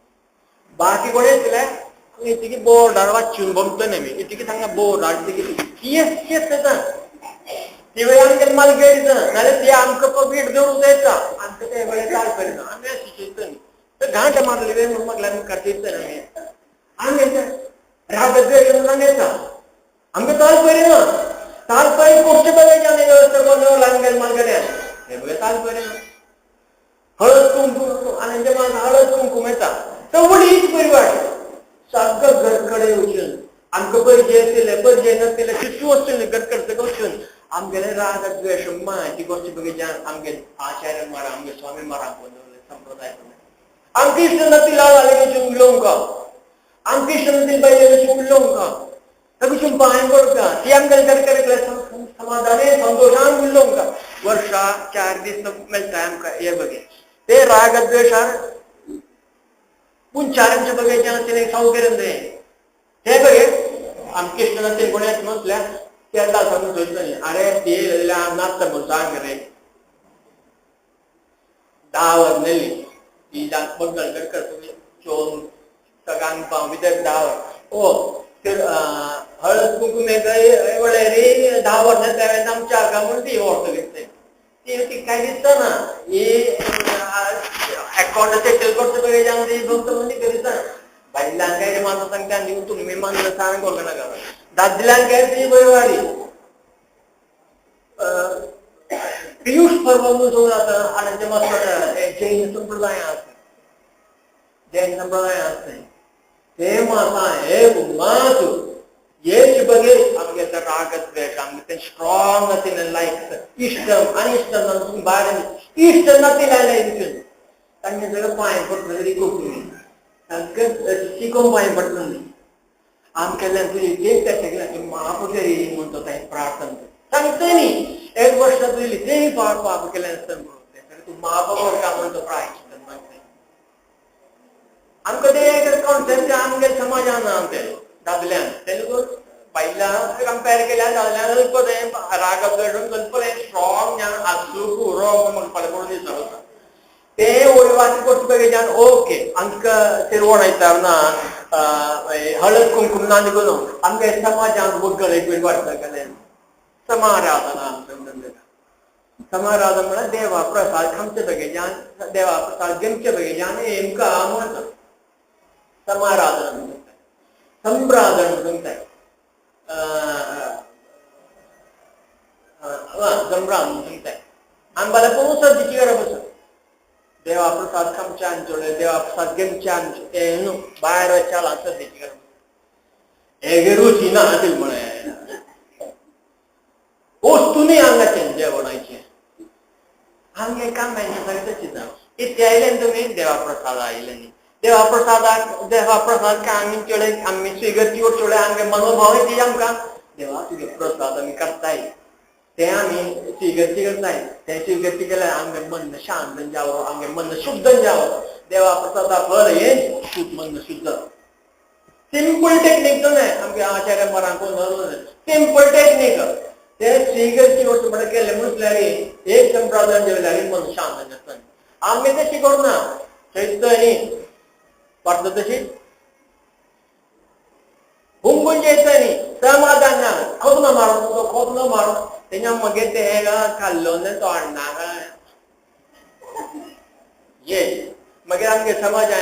बाकी कोण येतले आमी इतकी बोर्डार वाचून बमतो न्ही आमी इतकी सांगा बोर्डार कियेस कियेस येता ती वेळ आमगे मालगेर येता नाल्यार ती आमकां वीट दवरूंक येता आमकां ते वेळे ताल करिना आमी अशें चिंतता न्ही तर घांट मारली वे म्हणून म्हाका मुखार चिंतता न्ही आमी आमी येता रागद्वेश म्हणून येता आमकां ताल करिना ताल परी कोश्ट बघायची आमी व्यवस्था करून दवरला आमगे मालगड्यान हे बघ ताल करिना हळद कुंकू आनी हळद कुंकूम येता सगळी परिवार सगळं घरकडे वचून आमकां परजे आशिल्ले परजे नाशिल्ले शिशू आशिल्ले घरकडे सगळं वचून आमगेले राग द्वेश ती गोश्ट बघितल्यान आमगे आचार्य महाराज आमगे स्वामी महाराज दवरले संप्रदाय आमकां इश्ट नातिल आले वचून उलोवंक आमकां इश्ट नातिल बायले वचून उलोवंक ताका पांय पडटा ती आमगेले घरकडे समाधाने संतोशान उलोवंक वर्षा 4 दीस मेळटा आमकां हे बघे ते राग द्वेशार पूण चारांचे बघायचे आसले सौकर्य ते बघे आमकां इश्ट नातिल कोण येत म्हटल्यार तेन्ना सांगून सोदता न्ही अरे ते नाचता म्हूण सांग रे 10 वर नेली ती बघ कर चोवन सगळ्यांक पाव भितर 10 वर ओ तर हळद कुंकूम वळेरी 10 वर्सां तेन्ना आमच्या हाका म्हूण ती वस्त घेतली ती ती काय दिसता ना ही अकाउंट सेटल करता बघ ती फक्त म्हणजे करिता बायलांक काय मानता सांगता आनी तुमी मानलं सांग करूं नाका दादल्यांक काय ती बरी पियुष पर्व म्हणून जो जाता आनी ते जैन संप्रदाय आसा जैन संप्रदाय आसा ते मासा एक मास येच बघे आमगे रागद्वेश आमगे ते स्ट्रॉंग आशिल्ले लायक इश्ट अनिश्ट भायर इश्ट नातिल आयले इतून तांचे सगळें पांय पडटा तरी कोंकणी सगळें शिकोवन पांय पडटा न्ही आम केल्ल्यान तुजी तेच त्या सगळ्यां तूं माफ करी म्हणतो तांणी प्रार्थना सांगता न्ही एक वर्ष तुजी तेय पाप केलें आसता म्हणून तूं माफ कर म्हणतो प्रायश्चित्त मागता आमकां ते एक कॉन्सेप्ट आमगे समाजान आहा ते दादल्यान तेलुगू बायलां कंपेर केल्यार दादल्यान अल्प तें राग अल्प स्ट्रॉंग आसूं रोंग म्हणपाक पडून दिसता ते वयवाची गोश्ट बघितल्यान ओके आमकां तिरवण येता ना हळद कुंकूम ना निघून आमगे समाजान वगळ एक वेळ वाडटा गेले समाराधना आमच्या समाराधना म्हळ्यार देवा प्रसाद खामचे बगेच्यान देवा प्रसाद घेवचे बगेच्यान हेमकां म्हणटा समाराधना म्हणटा संप्रादन सांगताय संभ्राम सांगताय आमी बाला पोवूं सद्दीची करप आसा देवा प्रसाद खामच्यान चोडले देवा प्रसाद घेमच्यान तें न्हू भायर वचाला सद्दीची करप हेगे रुची ना असेल म्हळें वस्तू न्ही हांगाचें जेवणाचें आमगे काम सगळें चिंता इतलें आयलें तुमी देवा प्रसाद आयले न्ही देवा प्रसादाक देवा प्रसाद काय आमी चोडे आमी स्विगती चोडे आमगे मनोभाव ती आमकां देवा तुगे प्रसाद आमी करताय ते आमी स्विगती करताय ते स्विगती केल्यार आमगे मन शांत जावो आमगे मन शुद्ध जावो देवा प्रसादा फळ हें शुद्ध मन शुद्ध सिंपल टेक्नीक तो न्हय आमगे आचार्य मरांक सिंपल टेक्नीक ते स्विगती वस्त म्हणल्यार केलें म्हटल्यार एक संप्रदाय जेवल्यार मन शांत जाता आमी तशी करुना थंय वाटत तशी हुंगून जेयता न्ही समाधान ना खोदनो मारून तो खोदनो मारून तेन्ना मगीर ते खाल्लो तो हाडना ये मागीर आमगे समाजा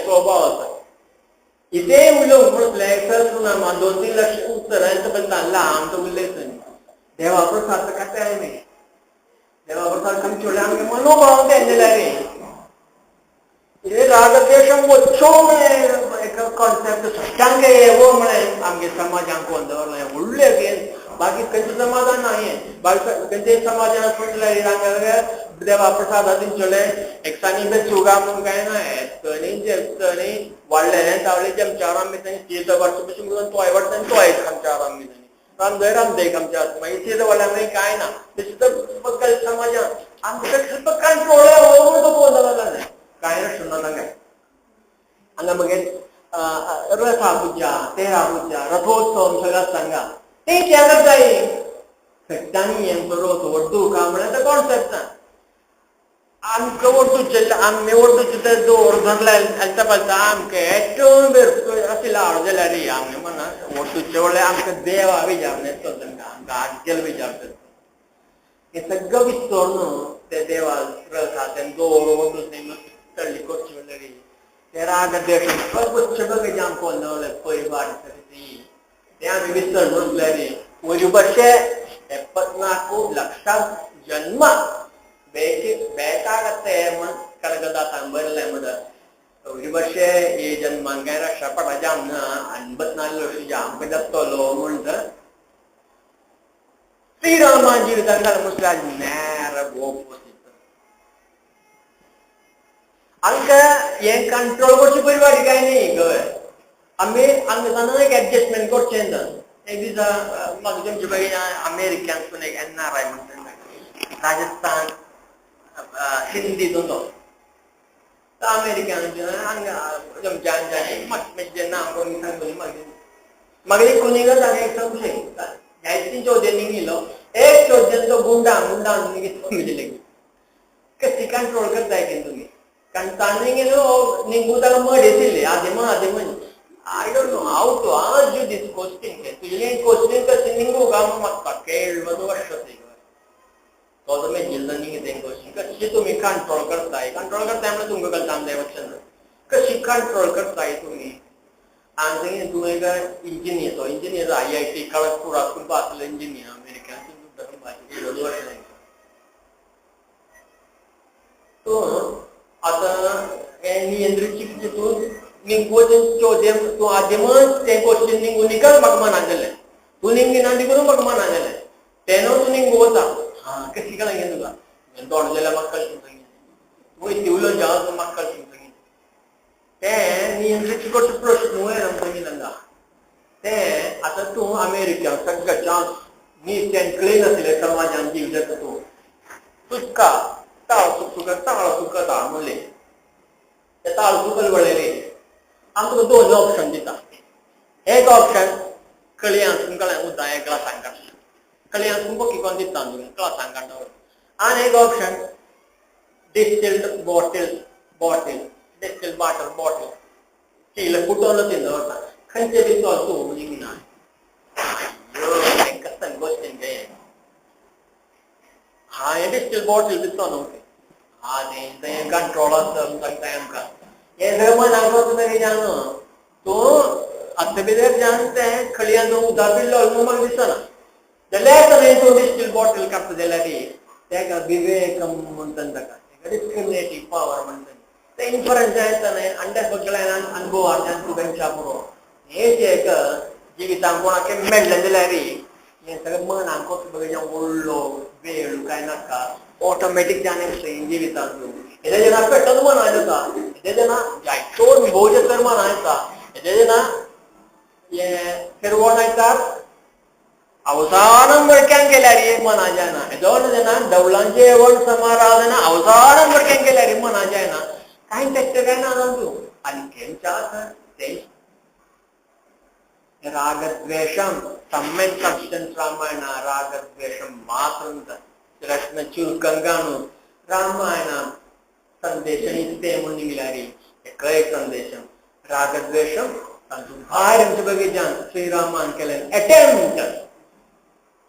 स्वभाव आसा इतें उलोवंक म्हटलें सहस्रनामा 2-3 लक्ष उत्तरांचो बदला आमचो उलयता न्ही देवा प्रसाद खाताय आमी देवा प्रसाद खामचे आमगे मनोभाव तें जाल्यार हे रागद्वेषम वच्चो म्हळें एक कॉन्सेप्ट सट्टांगे येवो म्हळें आमगे समाजांक कोण दवरलें व्हडलें गेन बाकी खंयच्या समाजान ना हें बाकी खंयच्या समाजान म्हटल्यार देवा प्रसादा दिवचेले एकसांनी बेचुगा म्हणून कांय ना येतनी जेवतनी वाडलेलें तावले जेमच्यार आमी थंय शीत वाडचो भशेन करून तोय वाडटा आनी तोय खामच्यार आमी थंय रामदय रामदय खामच्यार मागीर शीत वाडल्यार मागीर कांय ना तशें तर समाजान आमकां ಸ್ವಲ್ಪ कंट्रोल हो कोण जालें काय सुन्ना काय हांगा मगीर रथा पूजा तेरा पूजा रथोत्सव सगळं सांगा ते कित्याक करताय सट्टांनी हें रथ व्हडू का म्हळ्यार तो कॉन्सेप्ट ना आमकां वरतूचे आमी वरतूचे दोर धरले हेलता पालता आमकां ഏറ്റവും अशें लाड जाल्यार आमगे म्हणा वरतूचे व्हडले आमकां देवा विचारणे आमकां आग्गेल विचारता हे सगळं विसर न्हू ते देवा रथ आसा तें दोर वरतूच न्ही तळ्ळी करची म्हणल्यार ते राग द्वेश सगळें आमकां दवरलें परिवार ते आमी विसर म्हटल्यार ഒരു പക്ഷേ 74 ലക്ഷം ജന്മ ಬೇಕಾಗತ್ತೆ കനകദാസ് മുതൽ ഒരു പക്ഷേ ഈ ജന്മം രക്ഷപ്പെടാ 54 ലക്ഷം ജാമ്പത്തോലോ ഉണ്ട് ശ്രീരാമ ജീവിതം മുസ്ലാം നേരെ ഓപ്പോസിറ്റ് ಅಂಕ ಏನ್ ಕಂಟ್ರೋಲ್ ಕೊಡ್ಸಿ ಪರಿವಾರಿ काय नाही आम्ही हांगा एक ऍडजस्टमेंट करचें ना एक दिसा म्हाका तुमचे bagay अमेरिकन एक NRI म्हणटा राजस्थान हिंदी तो अमेरिकन हांगा तुमच्या नांव सांगून मागीर कोणीगच हांगा एक संशय जायतीं चौद्यांनी गेलो एक चौद्यान तो गुंडा गुंडा म्हणजे कशी कंट्रोल करताय की तुमी कारण ताणें गेलो निंगू ताका mud येतिल्ले आदेमन आदेमन I don't know how to ask you this question. तुझे क्वेश्चन कशी निंगू का म्हाका 70 वर्ष तो तुमी जिल्लो निंगे तें क्वेश्चन कशी तुमी कंट्रोल करताय कंट्रोल करताय म्हणल्यार तुमकां कळटा आमच्या वचन कशी कंट्रोल करताय तुमी आनी तूं एक इंजिनियर तो इंजिनियर IIT खडगपुरातून पासलो इंजिनियर अमेरिकन 70 वर्ष तूं आतां हें नियंत्रीत तूं निंगू चौदे तूं आदेमच तें क्वेश्चन निंगू निकल म्हाका मना जालें तूं निंगी ना करून म्हाका मना जालें तेन्ना तूं निंगू वता हां कशी कळ्ळें तुका तोंड जाल्यार म्हाका कळटा तूं इतलें उलोवन जावं म्हाका कळटा तें नियंत्रीत करचो प्रश्न न्हय हांगा तें आतां तूं अमेरिका सगळ्या चान्स नीट अँड क्लीन आशिल्लें समाजान जीव जाता तूं तुका ताळ तुका ताळ सुकता म्हणलें ते ताळ सुकल वळेरे आमकां तुका दोन ऑप्शन दिता एक ऑप्शन कळयांसून कळ्या उदक एक ग्लासान काडटा कळयांसून बोकी कोण दिता तुका ग्लासान काडटा आनी एक option distilled bottle bottle distilled water bottle steel फुटोवन ती दवरता खंयचे दिसतो तूं म्हणजे ना अय्यो कसं क्वेश्चन काय हांवें डिस्टिल बॉटल दिसतो न्हू हां तें कंट्रोल आसता सांगता आमकां हें सगळें मनाक वचून जाण तूं आत्ते जान ते खळयान उदक पिल्लो म्हाका दिसना जाल्यार तो डिस्टील बॉटल काडटा जाल्यार तेका विवेकम म्हणटा ताका, तेका डिस्क्रिमिनेटीव पावर म्हणटा. ते इन्फरन्स येता न्हय अंड्या सगळ्यान अनुभव तुमच्या पुरो हेच एक जिवितांत कोणाक मेळ्ळें जाल्यार हें सगळें मनाक कसो व्हडलो वेळ काय नाका ऑटोमॅटीक जाणें जिवितांत हेजे जेन्ना पेटत मना येता, हेजे जेन्ना जायतो अनुभव तर मना येता, हेजे जेन्ना हें फिरवण येतात अवसानं वरक्यान केल्यार मना जायना. हेजो जेन्ना धवलांचे जेवण समाराधना अवसानं वरक्यान केल्यार मना जायना, कांय तें काय ना तूं आनी तेंच्या तें रागद्वेषम सम्मेन सबस्टन्स रामायण रागद्वेषम मात्र रत्न चुरुकंगानु रामायण संदेशम इत्ते म्हणून निघाली एक संदेशम रागद्वेषम तांतून भायर आमचे बगीच्यान श्रीरामान केलें अटेम्प्ट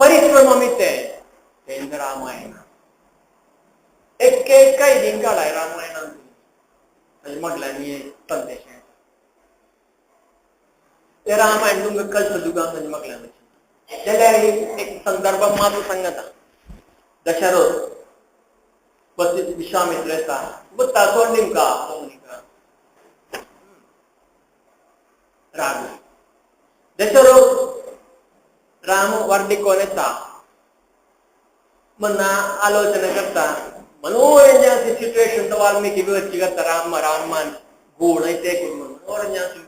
परिश्रम आमी ते तेंच रामायण एक एक कैदीन काडाय रामायणान म्हटल्यार संदेश ते रामायण तुमकां कल्प दुकान म्हटल्यार जाल्यार एक संदर्भ मात्र सांगता. दशरथ विश्वामित्र येता बुत्ता सोड निमका राग दशरथ राम वर्दी कोण येता म्हणना आलोचना करता मनोरंजनाची सिच्युएशन तो वाल्मिकी विवची करता राम रामान गुण ते करून मनोरंजनाची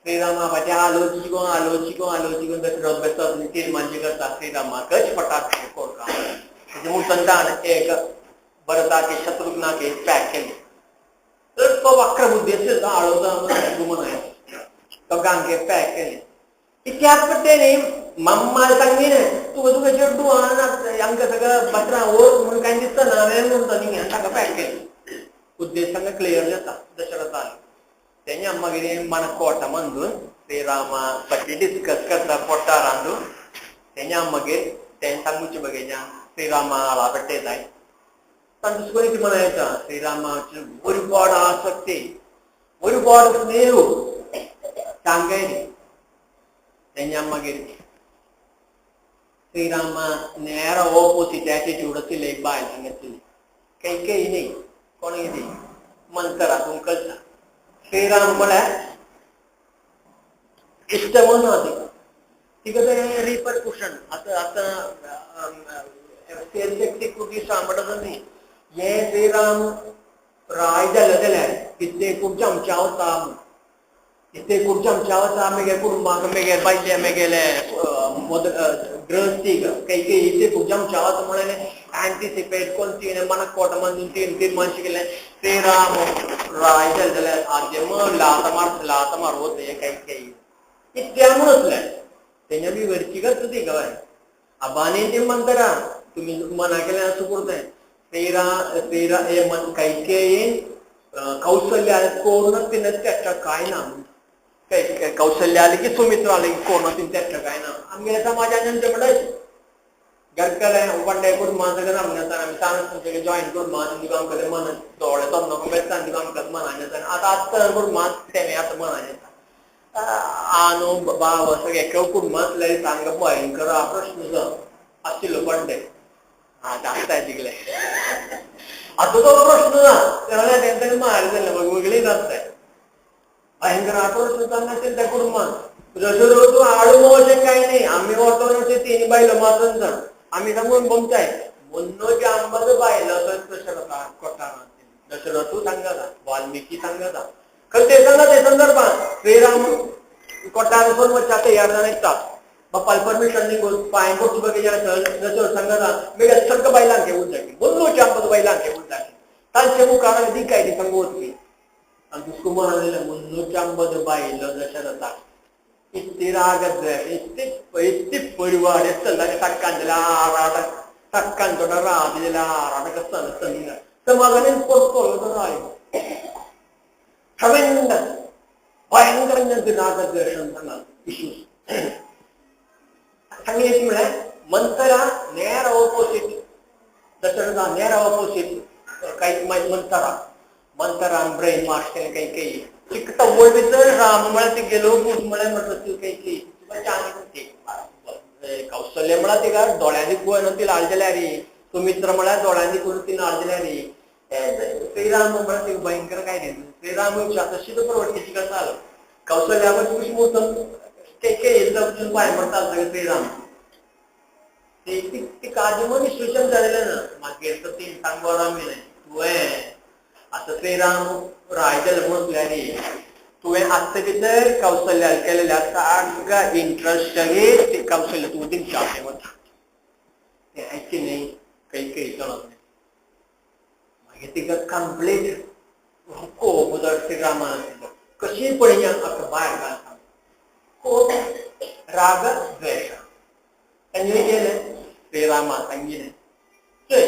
श्रीरामा पाटी आलोचिको आलोचिको आलोचिको दशरथ बेसत तीर्मानची करता श्रीरामाकच पटाभिषेक करता. मुसंतान एक भरताके शत्रुघ्नाके पॅक केले तर तो वक्र बुद्धी असेल आळवता गुमन आहे दोगांके पॅक केले. इतिहास पट्टे मम्मा सांगी न्ही तुका तुका चेड्डू आमकां सगळं बत्रां वोर म्हणून कांय दिसता ना हांवें म्हणटा न्ही ताका पॅक केले. उद्देश सांगा क्लियर जाता दशरथान तेन्ना मागीर मन कोटा मंदून श्रीरामा पट्टी डिस्कस करता पोटा रांदून तेन्ना मागीर तें सांगूचे बगेच्या श्रीरामा आळा पेट्टे जाय तांचे सुकून म्हणा येता श्रीरामाची ഒരുപാട് ആസക്തി ഒരുപാട് സ്നേഹവും താങ്കേരി तेन्ना मागीर श्रीरामा नेरा ओपोसीट एटिट्यूड आशिल्ले एक बायल सांगितली कैकेयी न्ही कोण कितें मंतरा तुमकां कळटा. श्रीराम म्हळ्यार इश्ट म्हणून तिका तिका तें रिपरकुशन आतां आतां कृती सांबाळटा न्ही हें श्रीराम राय जालें जाल्यार कितें खूब चमचा वता इतले खूब चमचा वता मेगे कुटुंबाक मेगे बायले मेगेले गृहस्थीक कैकेयी इतले खूब चमचा वता म्हणलें एंटिसिपेट कोण तीन मनाक कोट मंदून तीन तीर्मानशी केलें श्रीराम राय जालें जाल्यार आद्य लात मार लात मार वता हें कैकेयी इतल्या म्हूण आसलें तेन्ना विवरची करता ती खबर आबानी ती म्हणटरा तुमी मना केलें असो करता श्रीरा श्रीरा हे मन कैकेयीन कौशल्य कोण तिने त्याच्या काय ना कौशल्य आले की सुमित्र आले की कोण तिने त्याच्या काय ना आमगे समाजान म्हणल्यार घरकडे पंडे कुटुंबां सगळें आमी आमी जॉईन कुटुंबां तुमकां आमकां मन दोळे तोंड बेसता तुमकां आमकां मनान येता आतां आतां कुटुंबां तें आतां मनान येता आनो बाव सगळे कुटुंबां आसल्यार तांकां भयंकर प्रश्न आशिल्लो पंडे आतां आसता तिगले आतां तो प्रश्न ना तेन्ना मार जालें वेगळीच आसता भयंकर प्रश्न तांकां आशिल्लो त्या कुटुंबान दशरथ आडमो अशें कांय न्ही आमी वचोन तीन बायलो मात्र जाण आमी सांगून बोमताय मुन्नोची आंबद बायलो दशरथा कोटारांत दशरथू सांगता वाल्मिकी सांगता खंय ते सांगता ते संदर्भात श्रीराम कोटार वचून वचच्या तयार जावन येता बापाल परमिशन निघून पांय पडटू बगेच्या दशरथ सांगता मेगे सगळं बायलांक घेवन जाय मुन्नोची आंबद बायलांक घेवन जाय तांचे मुखार दी काय ती सांगू वचपी आनी दुसको म्हणलें मुन्नोची आंबद बायलो दशरथा इतली रागद्वेष इतली इतली परिवार तक्कान आराट तक्कान थोडा राग दिला आराट कसं समाधान पोचतो राय ट्रमेंडस भयंकर रागद्वेषण सांगा इश्यूज सांगितलं म्हळ्यार मंतरा नेर ऑपोसीट दशरथा नेर ऑपोसीट काही मंतरा मंतरान ब्रेन वॉश केलें कैकेयी तिका तव्वळ भितर राम म्हळ्यार ती गेलो पूत म्हळ्यार म्हणटा कैकेयी तुका चांग कौशल्य म्हळ्यार तिका दोळ्यांनी पळोवन ती लाल जाल्यार सुमित्र म्हळ्यार दोळ्यांनी करून ती लाल जाल्यार श्रीराम म्हळ्यार तिका भयंकर काय रे श्रीराम तशी तो प्रवृत्तीची कसा कौशल्यावर खुश मोठं कैकेयी पाय म्हणतात सगळे श्रीराम ते काजू विश्लेषण झालेलं ना मागीर तर तीन सांगवर आमी न्हय तुवें आतां श्रीराम राय जाले म्हटल्यार तुवें आत्तां भितर कौशल्यार केलेल्या सारक्या इंट्रस्ट ते कौशल्य तूं दिवच्या वता तें आयचें न्हय कैकेयी चलत न्हय मागीर तिका कंप्लीट कोप जर श्रीरामान आशिल्लो कशी पळय आतां भायर घालता कोप राग द्वेश तांणी केलें श्रीरामा सांगिलें चोय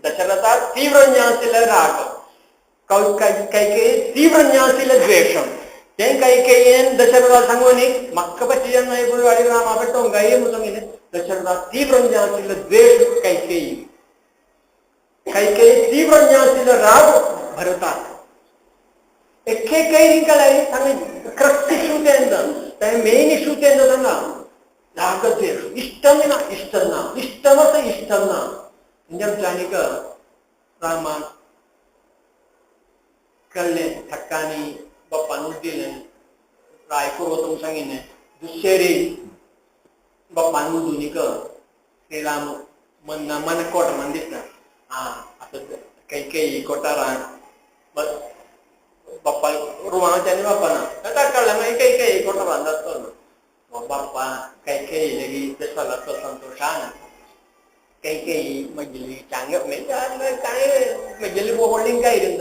दशरथा तीव्र आशिल्ले राग कैकेयी तीव्र आशिल्ले द्वेश तें कैकेयीन दशरथा सांगून न्ही म्हाका पची न्हय रामा पेटोंगाय म्हणून सांगिल्लें दशरथा तीव्र आशिल्ले द्वेश कैकेयी कैकेयी तीव्र आशिल्ले राग भरतात एकेकई कळ्ळें सांग क्रक्स इशू तें तें मेन इशू तें सांगा रागद्वेष इष्टम ना इष्टम ना इष्टमच इष्टम ना म्हणजे रामाक कळ्ळें थक्कांनी बाप्पान उड्डिलें रायपूर वचूंक सांगिल्लें दुसरी बाप्पान उडून श्रीराम मन मन कोट मन दिसना आं आतां कैकेयी कोठारान बाप्पा रुमाच्या आनी बाप्पा ना ताका कळ्ळें मागीर कैकेयी कोठारान जातलो बाप्पा कैकेयी लेगीत दशरथाचो संतोशान कैकेयी म्हगेली चांग कांय म्हगेली होल्डिंग काय रे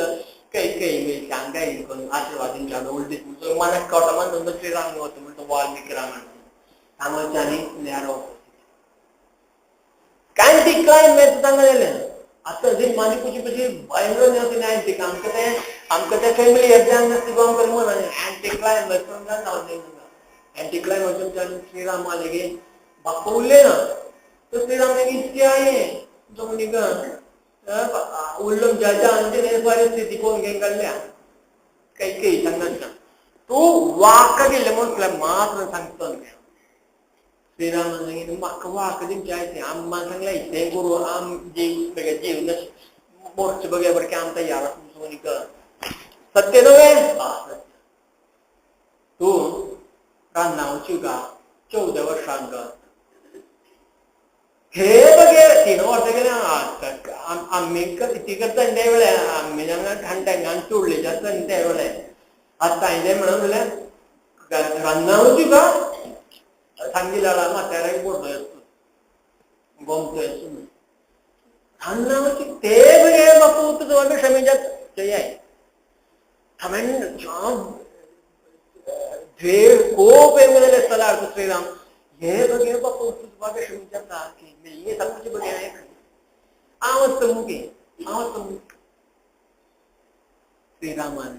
कैकेयी मागीर चांगाय करून आशिर्वाद दिवच्या उलटी मनाक कळटा मन श्रीराम वता म्हणटा वाल्मिकी रामायण हांगाच्यानी नॅरो कांय ती क्लायमॅक्स सांगलेलें आतां जी मानी पुची पशी भयंकर न्ही अँटीक आमकां तें आमकां तें फॅमिली येद्यान नासता आमकां म्हण अँटी क्लायमॅक्स अँटी क्लायमॅक्स श्रीरामा लेगीत बाप्पा उरले ना तो श्रीराम लेगीत इतके आहे दोमिनिकन उरलो ज्याच्या आमची परिस्थिती कोण घेवन काडल्या कैकेयी सांगनासता तूं वाक गेल्लें म्हटल्यार मात्र सांगता श्रीरामान सांगिल्लें म्हाका वाक दिवचें आयतें अम्मान सांगलें तें करू आम जीव जीव मोर्च बघ्या बरके आम तयार आसा सत्य न्हय तूं रान्ना गा 14 वर्सांक हे बघे 3 वर्सां गेले आमी ती करता ते वेळे आमी हांगा घांट्यांगान चोडलेचे आसता ते वेळे आतां तांचे म्हणून जाल्यार रान्ना वचू का सांगिल्ला म्हाताऱ्याक बोडलो गोमतो रान्ना वचू ते बघे बापू तुजो क्षमेजात चयाय हांवें द्वेष कोप येवलेले स्थलार श्रीराम हे बघे बापू तुजो क्षमेजात की हे सांगचे बघे हांव मुगे हांव श्रीरामान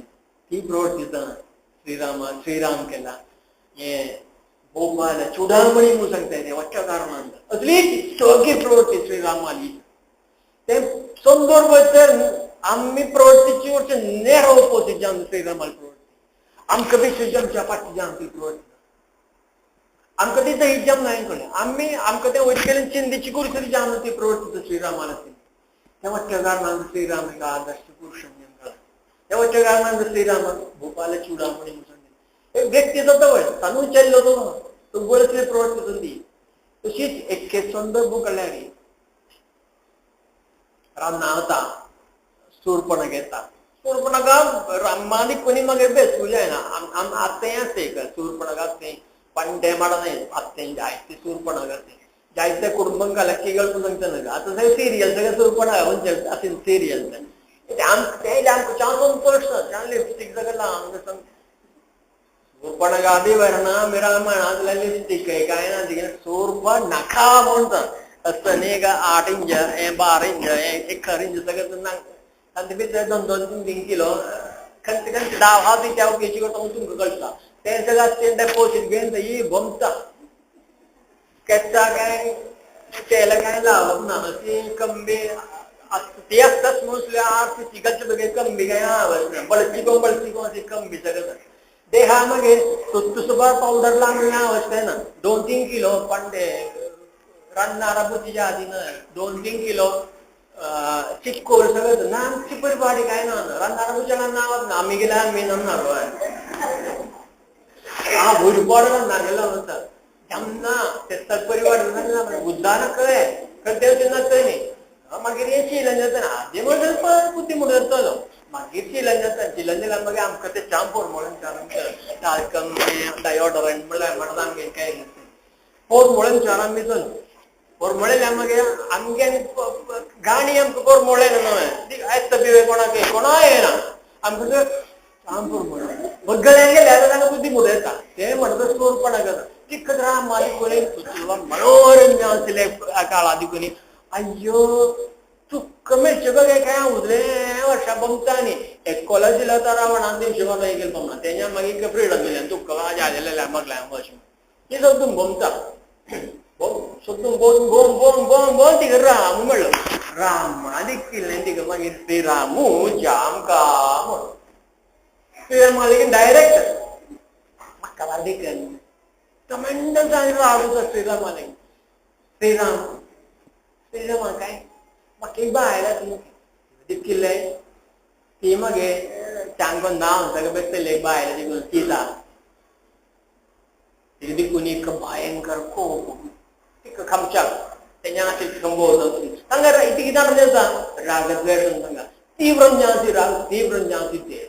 ती प्रवर्तिता श्रीरामा श्रीराम केला हे भोपाल चुडामणी म्हणून सांगता ते वच्च्या कारणान असली सगळी प्रवृत्ती श्रीरामाली ते संदर्भ तर आम्ही प्रवृत्तीची वर्ष नेर ऑपोजिट जावन श्रीरामाली प्रवृत्ती आमकां बेश्टी आमच्या फाटी जावन ती प्रवृत्ती आमकां ती दही जाम नाही कळ्ळें आमी आमकां तें वयर केलें चिंतेची कुरसरी जावन ती प्रवृत्ती श्रीरामान त्या वच्च्या कारणान श्रीराम एक आदर्श पुरुष म्हणून त्या वच्च्या कारणान श्रीरामान भोपाल चुडामणी म्हणून एक व्यक्ती जाता वय ताणून विचारलो तो तो बळसले प्रवृत्ती ती तशीच एक संदर्भ कळ्ळ्यार रान्ना वता सूरपणा घेता सूरपणा रामानी कोणी मागीर बेसूं जायना आत्तें आसता सूरपणा तें पंडे माडा न्हय आत्तें जायते सूरपणा तें जायते कुटुंबांक घालक म्हणून सांगता न्हय आतां सगळें सिरियल सगळें सूरपणा आतां सिरियल तें आमकां आमकां चान्स संतोश ना लिपस्टीक सगळें लावन सूर्पणखा वरणा रामायणांतल्या लिपस्टीक काय ना तिगेलें सूर्प नखा म्हणटा असं न्ही का 8 इंच 12 इंच 1 इंच सगळें तांचे भितर 2 2 3 3 किलो खंय खंय डाव हा ती त्या केशी करता म्हणून तुमकां कळटा तें सगळें तें डेपोजीट घेवन ही भोमता केट्टा काय तेल काय लावप ना अशी कम्बे ती आसताच म्हणून आर बगे कमी काय बळचिको बळचिको अशी कमी सगळं देहा मागीर तुसुबार पावडर लागल्या अवस्था ना 2-3 किलो पांडे रान्नारा बुद्धीच्या आधी ना 2-3 किलो चिक्कोल सगळं ना आमची परिवाडी काय ना रान्नारा बुद्धिच्या नाव ना आम्ही गेल्या आम्ही ना हा भुरपाड ना गेला होता जमना ते परिवार बुद्धाना कळ्ळे खंय देव ना थंय न्ही मागीर हे चिलन जाता आदी म्हणून बुद्धी म्हणून जातलो मागीर चिलन जाता चिलन जाल्यार मागीर आमकां ते चाम पोरमोळून टाल्कम डायोडरंट म्हणल्यार म्हणटा आमगे काय पोरमोळून चार आमी चल पोरमोळेल्या मागीर आमगे गाणी आमकां पोरमोळे न्हय आयज बिवे कोणाक कोणा येना आमकां चाम पोरमोळे बगळ्यान गेल्यार तांकां बुद्धी म्हणून येता ते म्हणटा चोरपणा करता तिकट राम मालिक कोणी मनोरंजन आसले काळा दिकून अय्यो तुका मेळचे बघ काय उदले वर्षा बमता न्ही एकोला दिला तर रावणान दिवशी म्हाका एक बमना तेन्ना मागीर फ्रिडम दिलें तुका जालेलें मगल्या वर्ष ती सद्दून बमता सद्दून बोम बोम बोम बोम बोम तिका राम म्हणलो रामा देखिल्लें तिका मागीर श्री रामू जाम का म्हण श्रीराम मागीर डायरेक्ट म्हाका देखन ट्रमेंडस राग होता श्रीरामाने श्रीराम श्रीराम काय म्हाका एक बायल आसा दिकिल्लें ती मगे तांकां नांव सगळें बेसतलें एक बायल देखून सीता तिका देखून एक भयंकर कोप तिका खामच्याक तेन्ना अशें संबोधन तांकां ती कितें म्हणटा रागद्वेश तांकां तीव्र जावची राग तीव्र जावची ते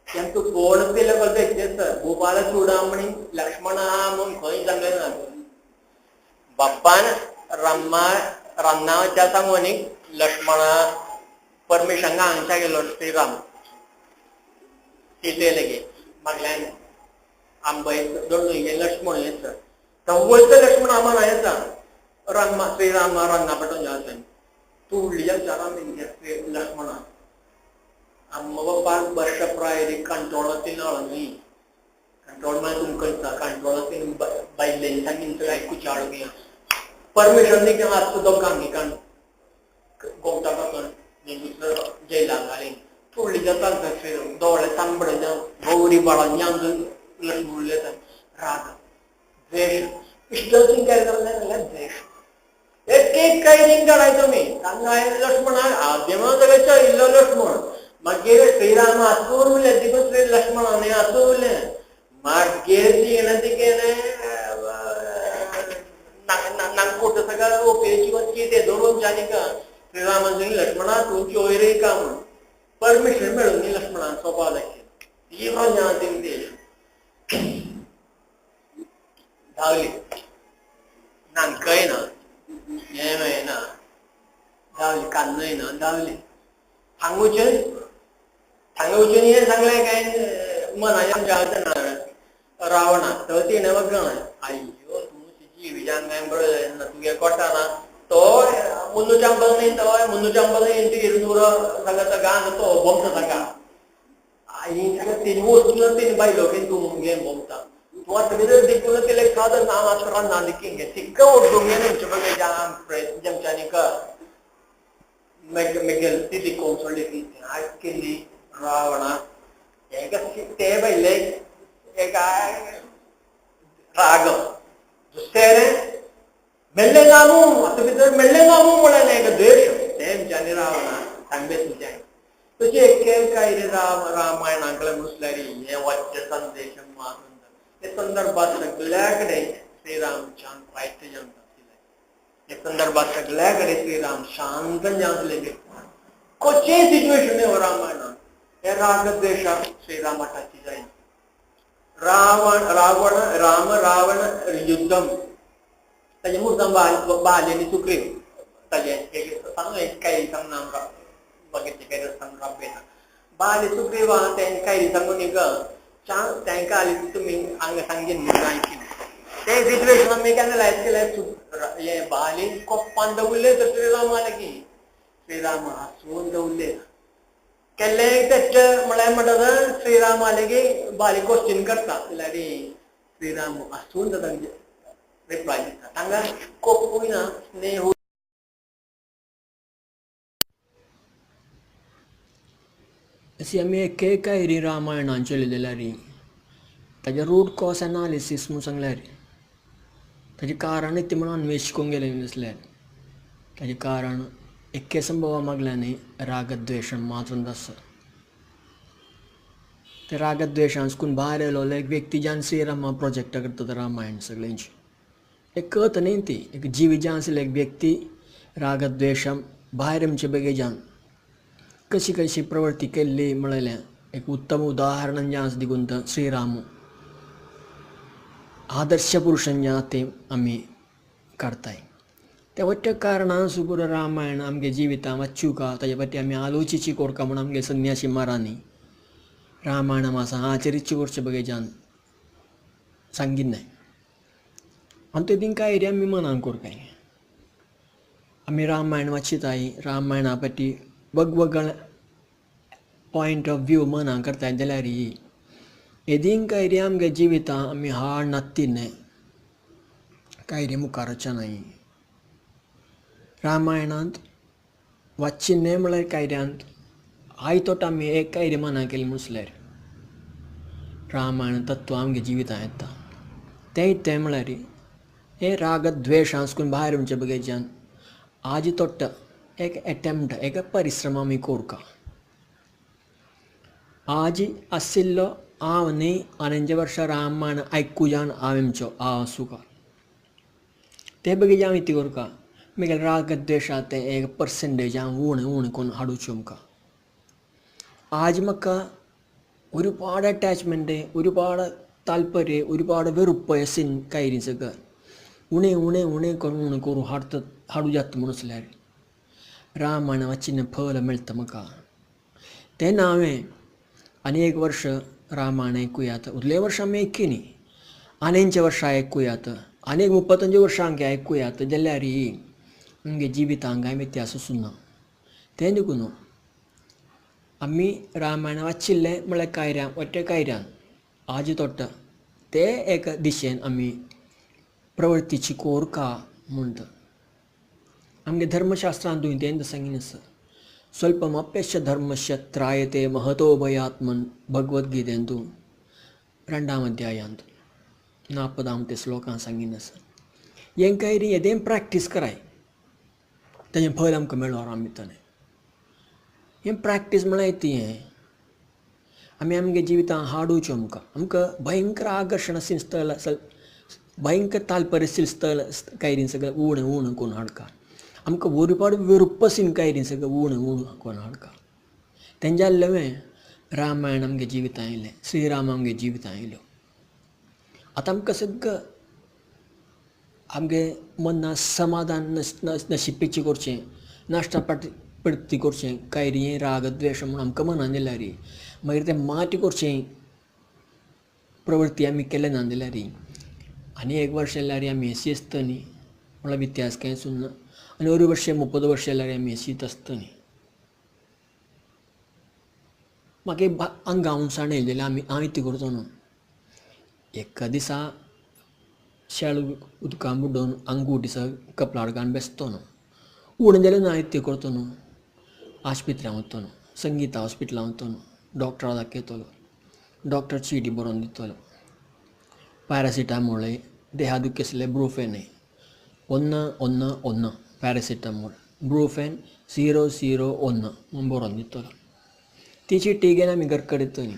तांकां कोण दिले कळटा भोपाल चुडामणी लक्ष्मण आहा म्हणून खंय सांगलें ना बाप्पान रामा रामनाच्या सांगून लक्ष्मणा परमेशांगा हांगच्या गेलो श्रीराम सीते लगे मागल्यान आंबय दोन लक्ष्मण येता तवळच लक्ष्मण आम्हाला येता रामा श्रीराम रान्ना पटून जाता तू राम लक्ष्मणा अम्मा बाप्पा वर्षप्राय कंट्रोलांत न्ही कंट्रोल म्हळ्यार तुमकां कळटा कंट्रोलांत बायलेन सांगीन आयकुचें हाडूंक परमिशन न्ही आसता दोगांक कारण गोवता दुसरो जैलाक घालीन फुडली जाता दोळे तांबडे जावन गौरी बाळां लक्ष्मण उलयता राग द्वेश इश्ट काय जाल्यार द्वेश एक एक काय लिंग काडायचो मी तांकां लक्ष्मण आद्यमा सगळें इल्लो लक्ष्मण मागीर श्रीराम आसून उरलें तिका श्री लक्ष्मणान आसून उरलें मागीर ती तिगेलें नागकोट सगळं ओपेची वचची ते धरून जानिका श्रीरामान सांगलें लक्ष्मणा तुमची वयर का म्हणून परमिशन मेळून न्ही लक्ष्मणान स्वभाव दाखयलो तीव्र ज्ञान देश धावली नानकय ना हें मेळना धावली कान्नय ना धावली हांगा वचून हांगा वचून हें सांगलें काय मनाच्या आमच्या रावणा तर तिणें म्हाका आय्यो तूं जिविजान काय बरो जायना तुगे कोटा ना तो 350 न्ही तो 350 इंटू 200 सगळं गान तो बोमता ताका तेजी वस्तू तेणी बायलो की तूं घे बोमता तूं आतां भितर देखून केलें खाद नांव आसता ना देखीन घे तिका उड्डूंक घे न्ही बघ जाम प्रयत्न जेमच्यांनी मेगेल ती दिकोवन सोडली केली रावणा हेका ते पयले एक राग दुसरें मेल्ले नामू आतां भितर मेल्ले नामू म्हणलें एक द्वेश तेमच्यांनी रावणा सांगबे तुमच्या तशें एक काय राम रामायणाकडे मुसल्यारी हें वाच्य संदेश हे संदर्भात सगळ्या कडेन श्रीराम शांत वायट जावन हे संदर्भात सगळ्या कडेन श्रीराम शांत जावन कोचे सिच्युएशन हो रामायणान हे राग द्वेशाक श्रीरामाची जायना रावण रावण राम रावण युद्धम ताजे मुद्दम बाल आनी सुग्रीव ताजे सांग एक काय सांगना आमकां मागीर काय सांग राबयता बाल सुग्रीव आहा तेंकां कांय सांगून न्ही तांकां हाली तुमी हांगा सांगीन न्ही ते सिच्युएशन आमी केन्ना लायत केल्यार हे बाली कोप्पान दवरले तर श्रीरामा लागीं श्रीराम हांसून दवरले केल्लें तेचे म्हळ्यार म्हणटा श्रीरामा लागीं बाली क्वेश्चन करता जाल्यार श्रीराम हांसून जाता रिप्लाय दिता तांकां कोपूय ना स्नेह. अशी आमी एक एक कायरी रामायणान चलयली जाल्यार ताजें रूट कॉज एनालिसीस म्हूण सांगल्यार ताजें कारण तें म्हणून अन्वेश करूंक गेलें आसल्यार ताजें कारण एके संभवा मागल्या न्ही रागद्वेशम मात्र आसा. ते रागद्वेशांकून भायर आयलो एक व्यक्ती जान श्रीरामा प्रोजेक्ट करता रामायण सगळ्यांची एक कथ न्ही ती एक जीव जान आशिल्लो एक व्यक्ती रागद्वेशम भायर आमचे बेगेजान कशी कशी प्रवृत्ती केल्ली म्हणलें एक उत्तम उदाहरण जें आसा देखून श्रीराम आदर्श पुरुशान जें आसा तें आमी काडताय. त्या वट्ट कारणान सुपुरो रामायण आमगे जिवितां वाचूका ताजे पटी आमी आलोचिची कोरका म्हूण आमगे संन्यासी मारांनी रामायण आसा आचरिची करचे बगेच्यान सांगिन्नाय. आनी ते तिंका एरिया आमी मनान कोरकाय. आमी रामायण वाचिताय रामायणा पटी वेगवेगळे पॉयंट ऑफ व्यू मनान करताय जाल्यार येदींक एरिया आमगे जिवितां आमी हाड नात्तिन्नाय कांय मुखार वचनाय. रामायणांत वाचिन्नें म्हळ्यार कायद्यांत आयतोट आमी एक कायदे मनां केली म्हसल्यार रामायण तत्व आमगे जिवितांत येता. तें तें म्हळ्यार हें रागद्वेशांकून भायर म्हणचे बगेच्यान आज तोट्ट एक एटेम्प्ट एक परिश्रम आमी कोरका. आज आशिल्लो हांव न्ही आनीचे वर्सा रामायण आयकुजान हांव आमचो हांव आसूका ते बगेचे हांव इतलें कोरका मागीर रागद्वेशा तें एक पर्संटेज हांव उणें उणें करून हाडुचें आमकां. आज म्हाका ഒരുപാട് അറ്റാച്ച്മെൻറ്റ് ഒരുപാട് താല്പര്യം ഒരുപാട് വെറുപ്പ് സിൻ കൈരി സക ഉണെ ഉണെ ഉണെ കൊരു കൊരു हाडत हाडू जाता म्हूण आसल्यार रामायण वाचिल्लें फल मेळटा म्हाका. तेन्ना हांवें आनी एक वर्स रामायण आयकुयात उरले वर्सा आमी आयकिनी आनीचे वर्सा आयकुयात आनी एक 35 वर्सांक आयकुयात जाल्यार आमगे जिवितांक कांय व्यत्यास आसूना. तें देखून आमी रामायण वाचिल्लें म्हळ्यार कायऱ्यां वट्टे कायऱ्यान आज तोट्ट ते एक दिशेन आमी प्रवृत्तीची कोरका म्हणटा. आमगे धर्मशास्त्रांतूय तें सांगिल्लें आसा स्वल्पमप्यस्य धर्मस्य त्रायते महतो भयात्मन भगवद्गीतेंतू 2 अध्यायांत 40 ते श्लोकां सांगिल्लें आसा. हें कांय येदें प्रॅक्टीस कराय ताजें फल आमकां मेळ्ळो आराम भितर. हें प्रॅक्टीस म्हळ्यार ती हें आमी आमगे जिवितां हाडुच्यो आमकां आमकां भयंकर आकर्शण स्थल भयंकर ताल्पर्य स्थल कायरीन सगळें उणें उणें करून हाडका आमकां ओरुपाड वेरुप्पसीन कायरीन सगळें उणें उणें करून हाडका. तेंच्या लवें रामायण आमगे जिवितां आयलें श्रीराम आमगे जिवितां आयलो. आतां आमकां सगळें आमगे मना समाधान नशिपेचें करचें नाश्ता पडती करचें कायरी रागद्वेश म्हूण आमकां मनान दिल्यार मागीर तें माती करचें प्रवृत्ती आमी केलें ना जाल्यार आनी एक वर्स जाल्यार आमी एसी आसता न्ही म्हळ्यार व्यत्यास कांय ना आनी 1 वर्ष 30 वर्ष जाल्यार आमी एसीत आसता न्ही. म्हाका एक आंगा हुनसाण येयली जाल्यार आमी हांव कितें करता न्हू एका दिसा शेळ उदकान बुडोवन आंगूट दिसा कपलार घालून बेसतो न्हू उणें जाल्यार ना कितें करता न्हू आस्पित्र्यां वतलो न्हू संगीता हॉस्पिटलां वतलो न्हू डॉक्टरा दाखयतलो डॉक्टर चिटी बरोवन दितलो पॅरासिटामोल देहा दुखी आसल्यार ब्रुफेन 1 1 1 पॅरासिटामोल ब्रुफेन 0 0 1 म्हूण बरोवन दितलो. ती चिटी घेवन आमी घर कडेन येतली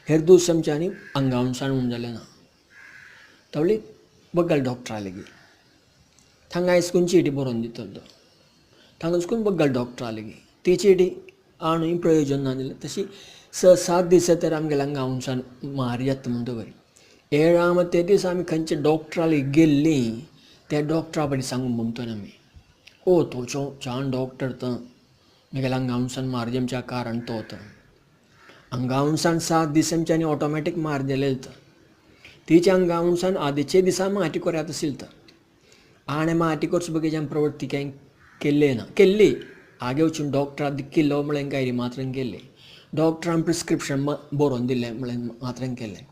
हेर दूस आमच्या आनी आंगा हुनसाण म्हूण जालें ना तवली बगल डॉक्टरा लेगीत थांगा आयस्कून चिटी बरोवन दितलो तो थांगा वचून बगल डॉक्टरा लेगीत ती चिटी आणूय प्रयोजन ना जाल्यार तशी 6 7 दीस तर आमगेल्या आंगा हुनसाण मार जाता म्हूण दवर 7 ते दीस आमी खंयच्या डॉक्टरा लागीं गेल्लीं त्या डॉक्टरा पडी सांगून भोंवतले आमी ओ तो छान डॉक्टर तो म्हगेल्या आंगा हुनसाण मार जेमच्या कारण तो तो आंगा हुनसाण 7 दीस आमच्यानी ऑटोमॅटीक मार दिलें तिच्या आंगा हुनसाण आदीचे दिसा माटी कोऱ्यात आशिल्ली तर आनी माटी करचे बगेच्यान प्रवृत्ती कांय केल्ली ना केल्ली आगे वचून डॉक्टरा दिकिल्लो म्हळ्यार कांय मात्र केल्ली डॉक्टरान प्रिस्क्रिप्शन बरोवन दिलें म्हळ्यार मात्र केलें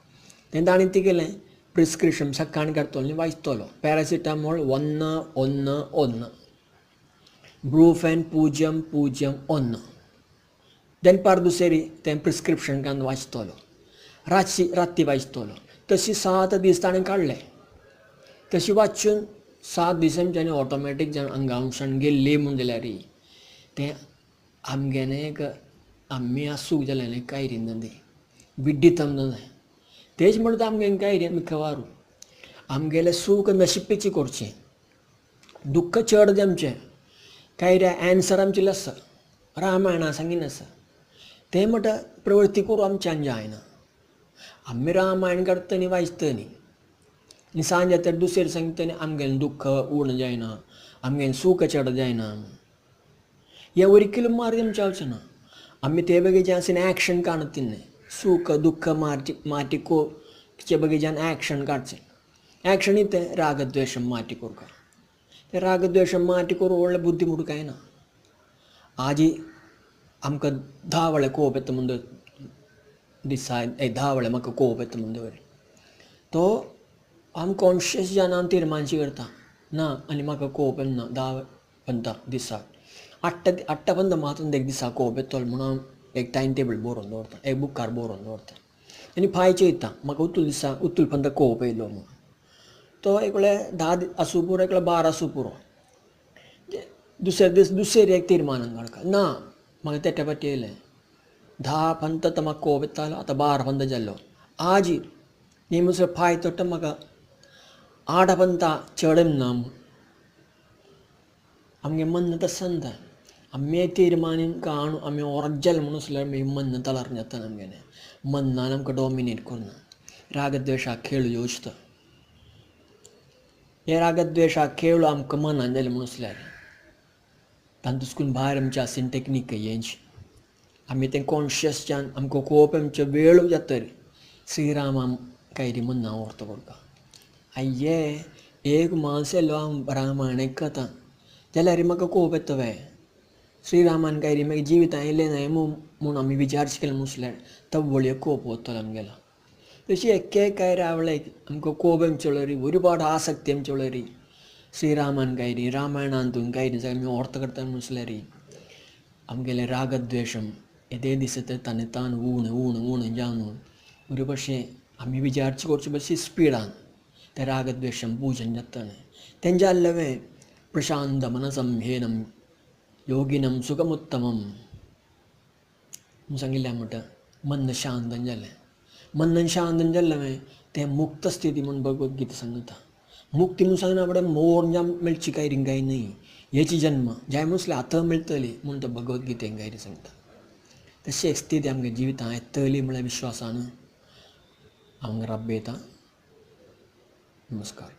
तेन्ना ताणें कितें केलें प्रिस्क्रिप्शन सकाळीं काडटलो आनी वाचतलो पॅरासिटामॉल 1 1 1 ब्रुफेन 0 0 1 दनपार दुसरी तें प्रिस्क्रिप्शन कान वाचतलो, रातची राती वाचतलो. तशी 7 दीस ताणें काडले. तशी वाचून 7 दीस आमच्यानी ऑटोमॅटीक जावन अंगावशान गेल्ली म्हूण जाल्यार तें आमगेलें एक आमी आसूंक जालें कांय न्ही विड्डितम जालें. तेच म्हणटा आमगेलें कांय मिकवारू आमगेलें सूख नशिपेची करचें, दुख्ख चड आमचें कांय एन्सर आमचें आसा, रामायणा सांगीन आसा. तें म्हणटा प्रवृत्ती करूं आमच्यान जायना. आमी रामायण काडटली वाचतली आनी सांज जाता दुसरे सांगतली आमगेलें दुख्ख उण जायना, आमगेलें सूख चड जायना. हें वरिकिलो मार्ग आमचें वचना. आमी ते बगेच्यान आसा एक्शन काडत न्ही, सूख दुख्ख मार्टी माटिकोचे बगेच्यान एक्शन काडचें. एक्शन तें रागद्वेशम माटी कोरका. तें रागद्वेशम माटी करूं व्हडलें बुद्धी म्हूण कांय ना. आजी आमकां 10 वेळा कोप येता म्हूण दिसा 10 वेळा म्हाका कोप येता म्हूण दवर, तो आम कॉन्शियस जावन आम तिरमानशी करता ना आनी म्हाका कोप येना 10 पंता दिसाक 8 पंता मातून एक दिसा कोप येतलो म्हणून हांव एक टायम टेबल बरोवन दवरता, एक बुकार बरोवन दवरता आनी फाय चोयता म्हाका उतूल दिसा उतूल पंता कोप येयलो म्हणून. तो एक वेळार 10 आसूं पुरो, एक वेळार 12 आसूं पुरो. दुसरे दीस दुसरे एक तिरमानान काडका ना म्हाका तेट्या पाटी येयलें 10 पंता तो म्हाका कोप येतालो, आतां 12 पंता जाल्लो. आज नेमसो फाय तोट्टा म्हाका 8 पंता चड ना म्हूण. आमगे मन तसंत आमी तीर्मानीन काणू आमी ओरजल म्हणून आसल्यार मागीर मन तलार जाता आमगेलें मनान आमकां डॉमिनेट करना. रागद्वेशा खेळ योजता हे रागद्वेशा खेळ आमकां मनान जालें म्हणून आसल्यार तातूंतसून भायर आमची आसीन टेक्नीक हेंची आमी तें कॉन्शियसच्यान आमकां कोप आमचो वेळ जातरी श्रीरामा कांय मन्ना व्हरता करता. आय्ये एक मास येयलो हांव रामायण कथा जाल्यार म्हाका कोप येता वे श्रीरामान कांय मागीर जिवितां येयलें न्हय म्हूण आमी विचार केलो म्हूण तो व्हडलो कोप वतलो आमगेलो. तशी एक एक काय रावले आमकां कोप आमचे ഒരുപാട് आसक्ती आमचे श्रीरामान कांय रामायणांतून कांय आमी अर्थ करता म्हूण आमगेलें रागद्वेशम येदे दिसत ताणें तान उण उण उण जावन ഒരു പക്ഷേ आमी विचारचे करचे बशी स्पिडान ते रागद्वेशम पूजन जाता. तेंच्या आल्लवें प्रशांत मनसम हेनम योगिनम सुखमुत्तमम सांगिल्लें म्हणटा मन शांत जालें. मन शांत जालें तें मुक्त स्थिती म्हूण भगवद्गीता सांगता. मुक्ती म्हूण सांगना फुडें मोर मेळची काय रिंगाय न्हय, हेची जन्म जाय म्हूण आतां मेळटली म्हूण तो भगवद्गीतेन काय सांगता. तशी एक स्थिती आमगे जिवितांत येतली म्हळ्यार विश्वासान हांव रब्बेता. नमस्कार.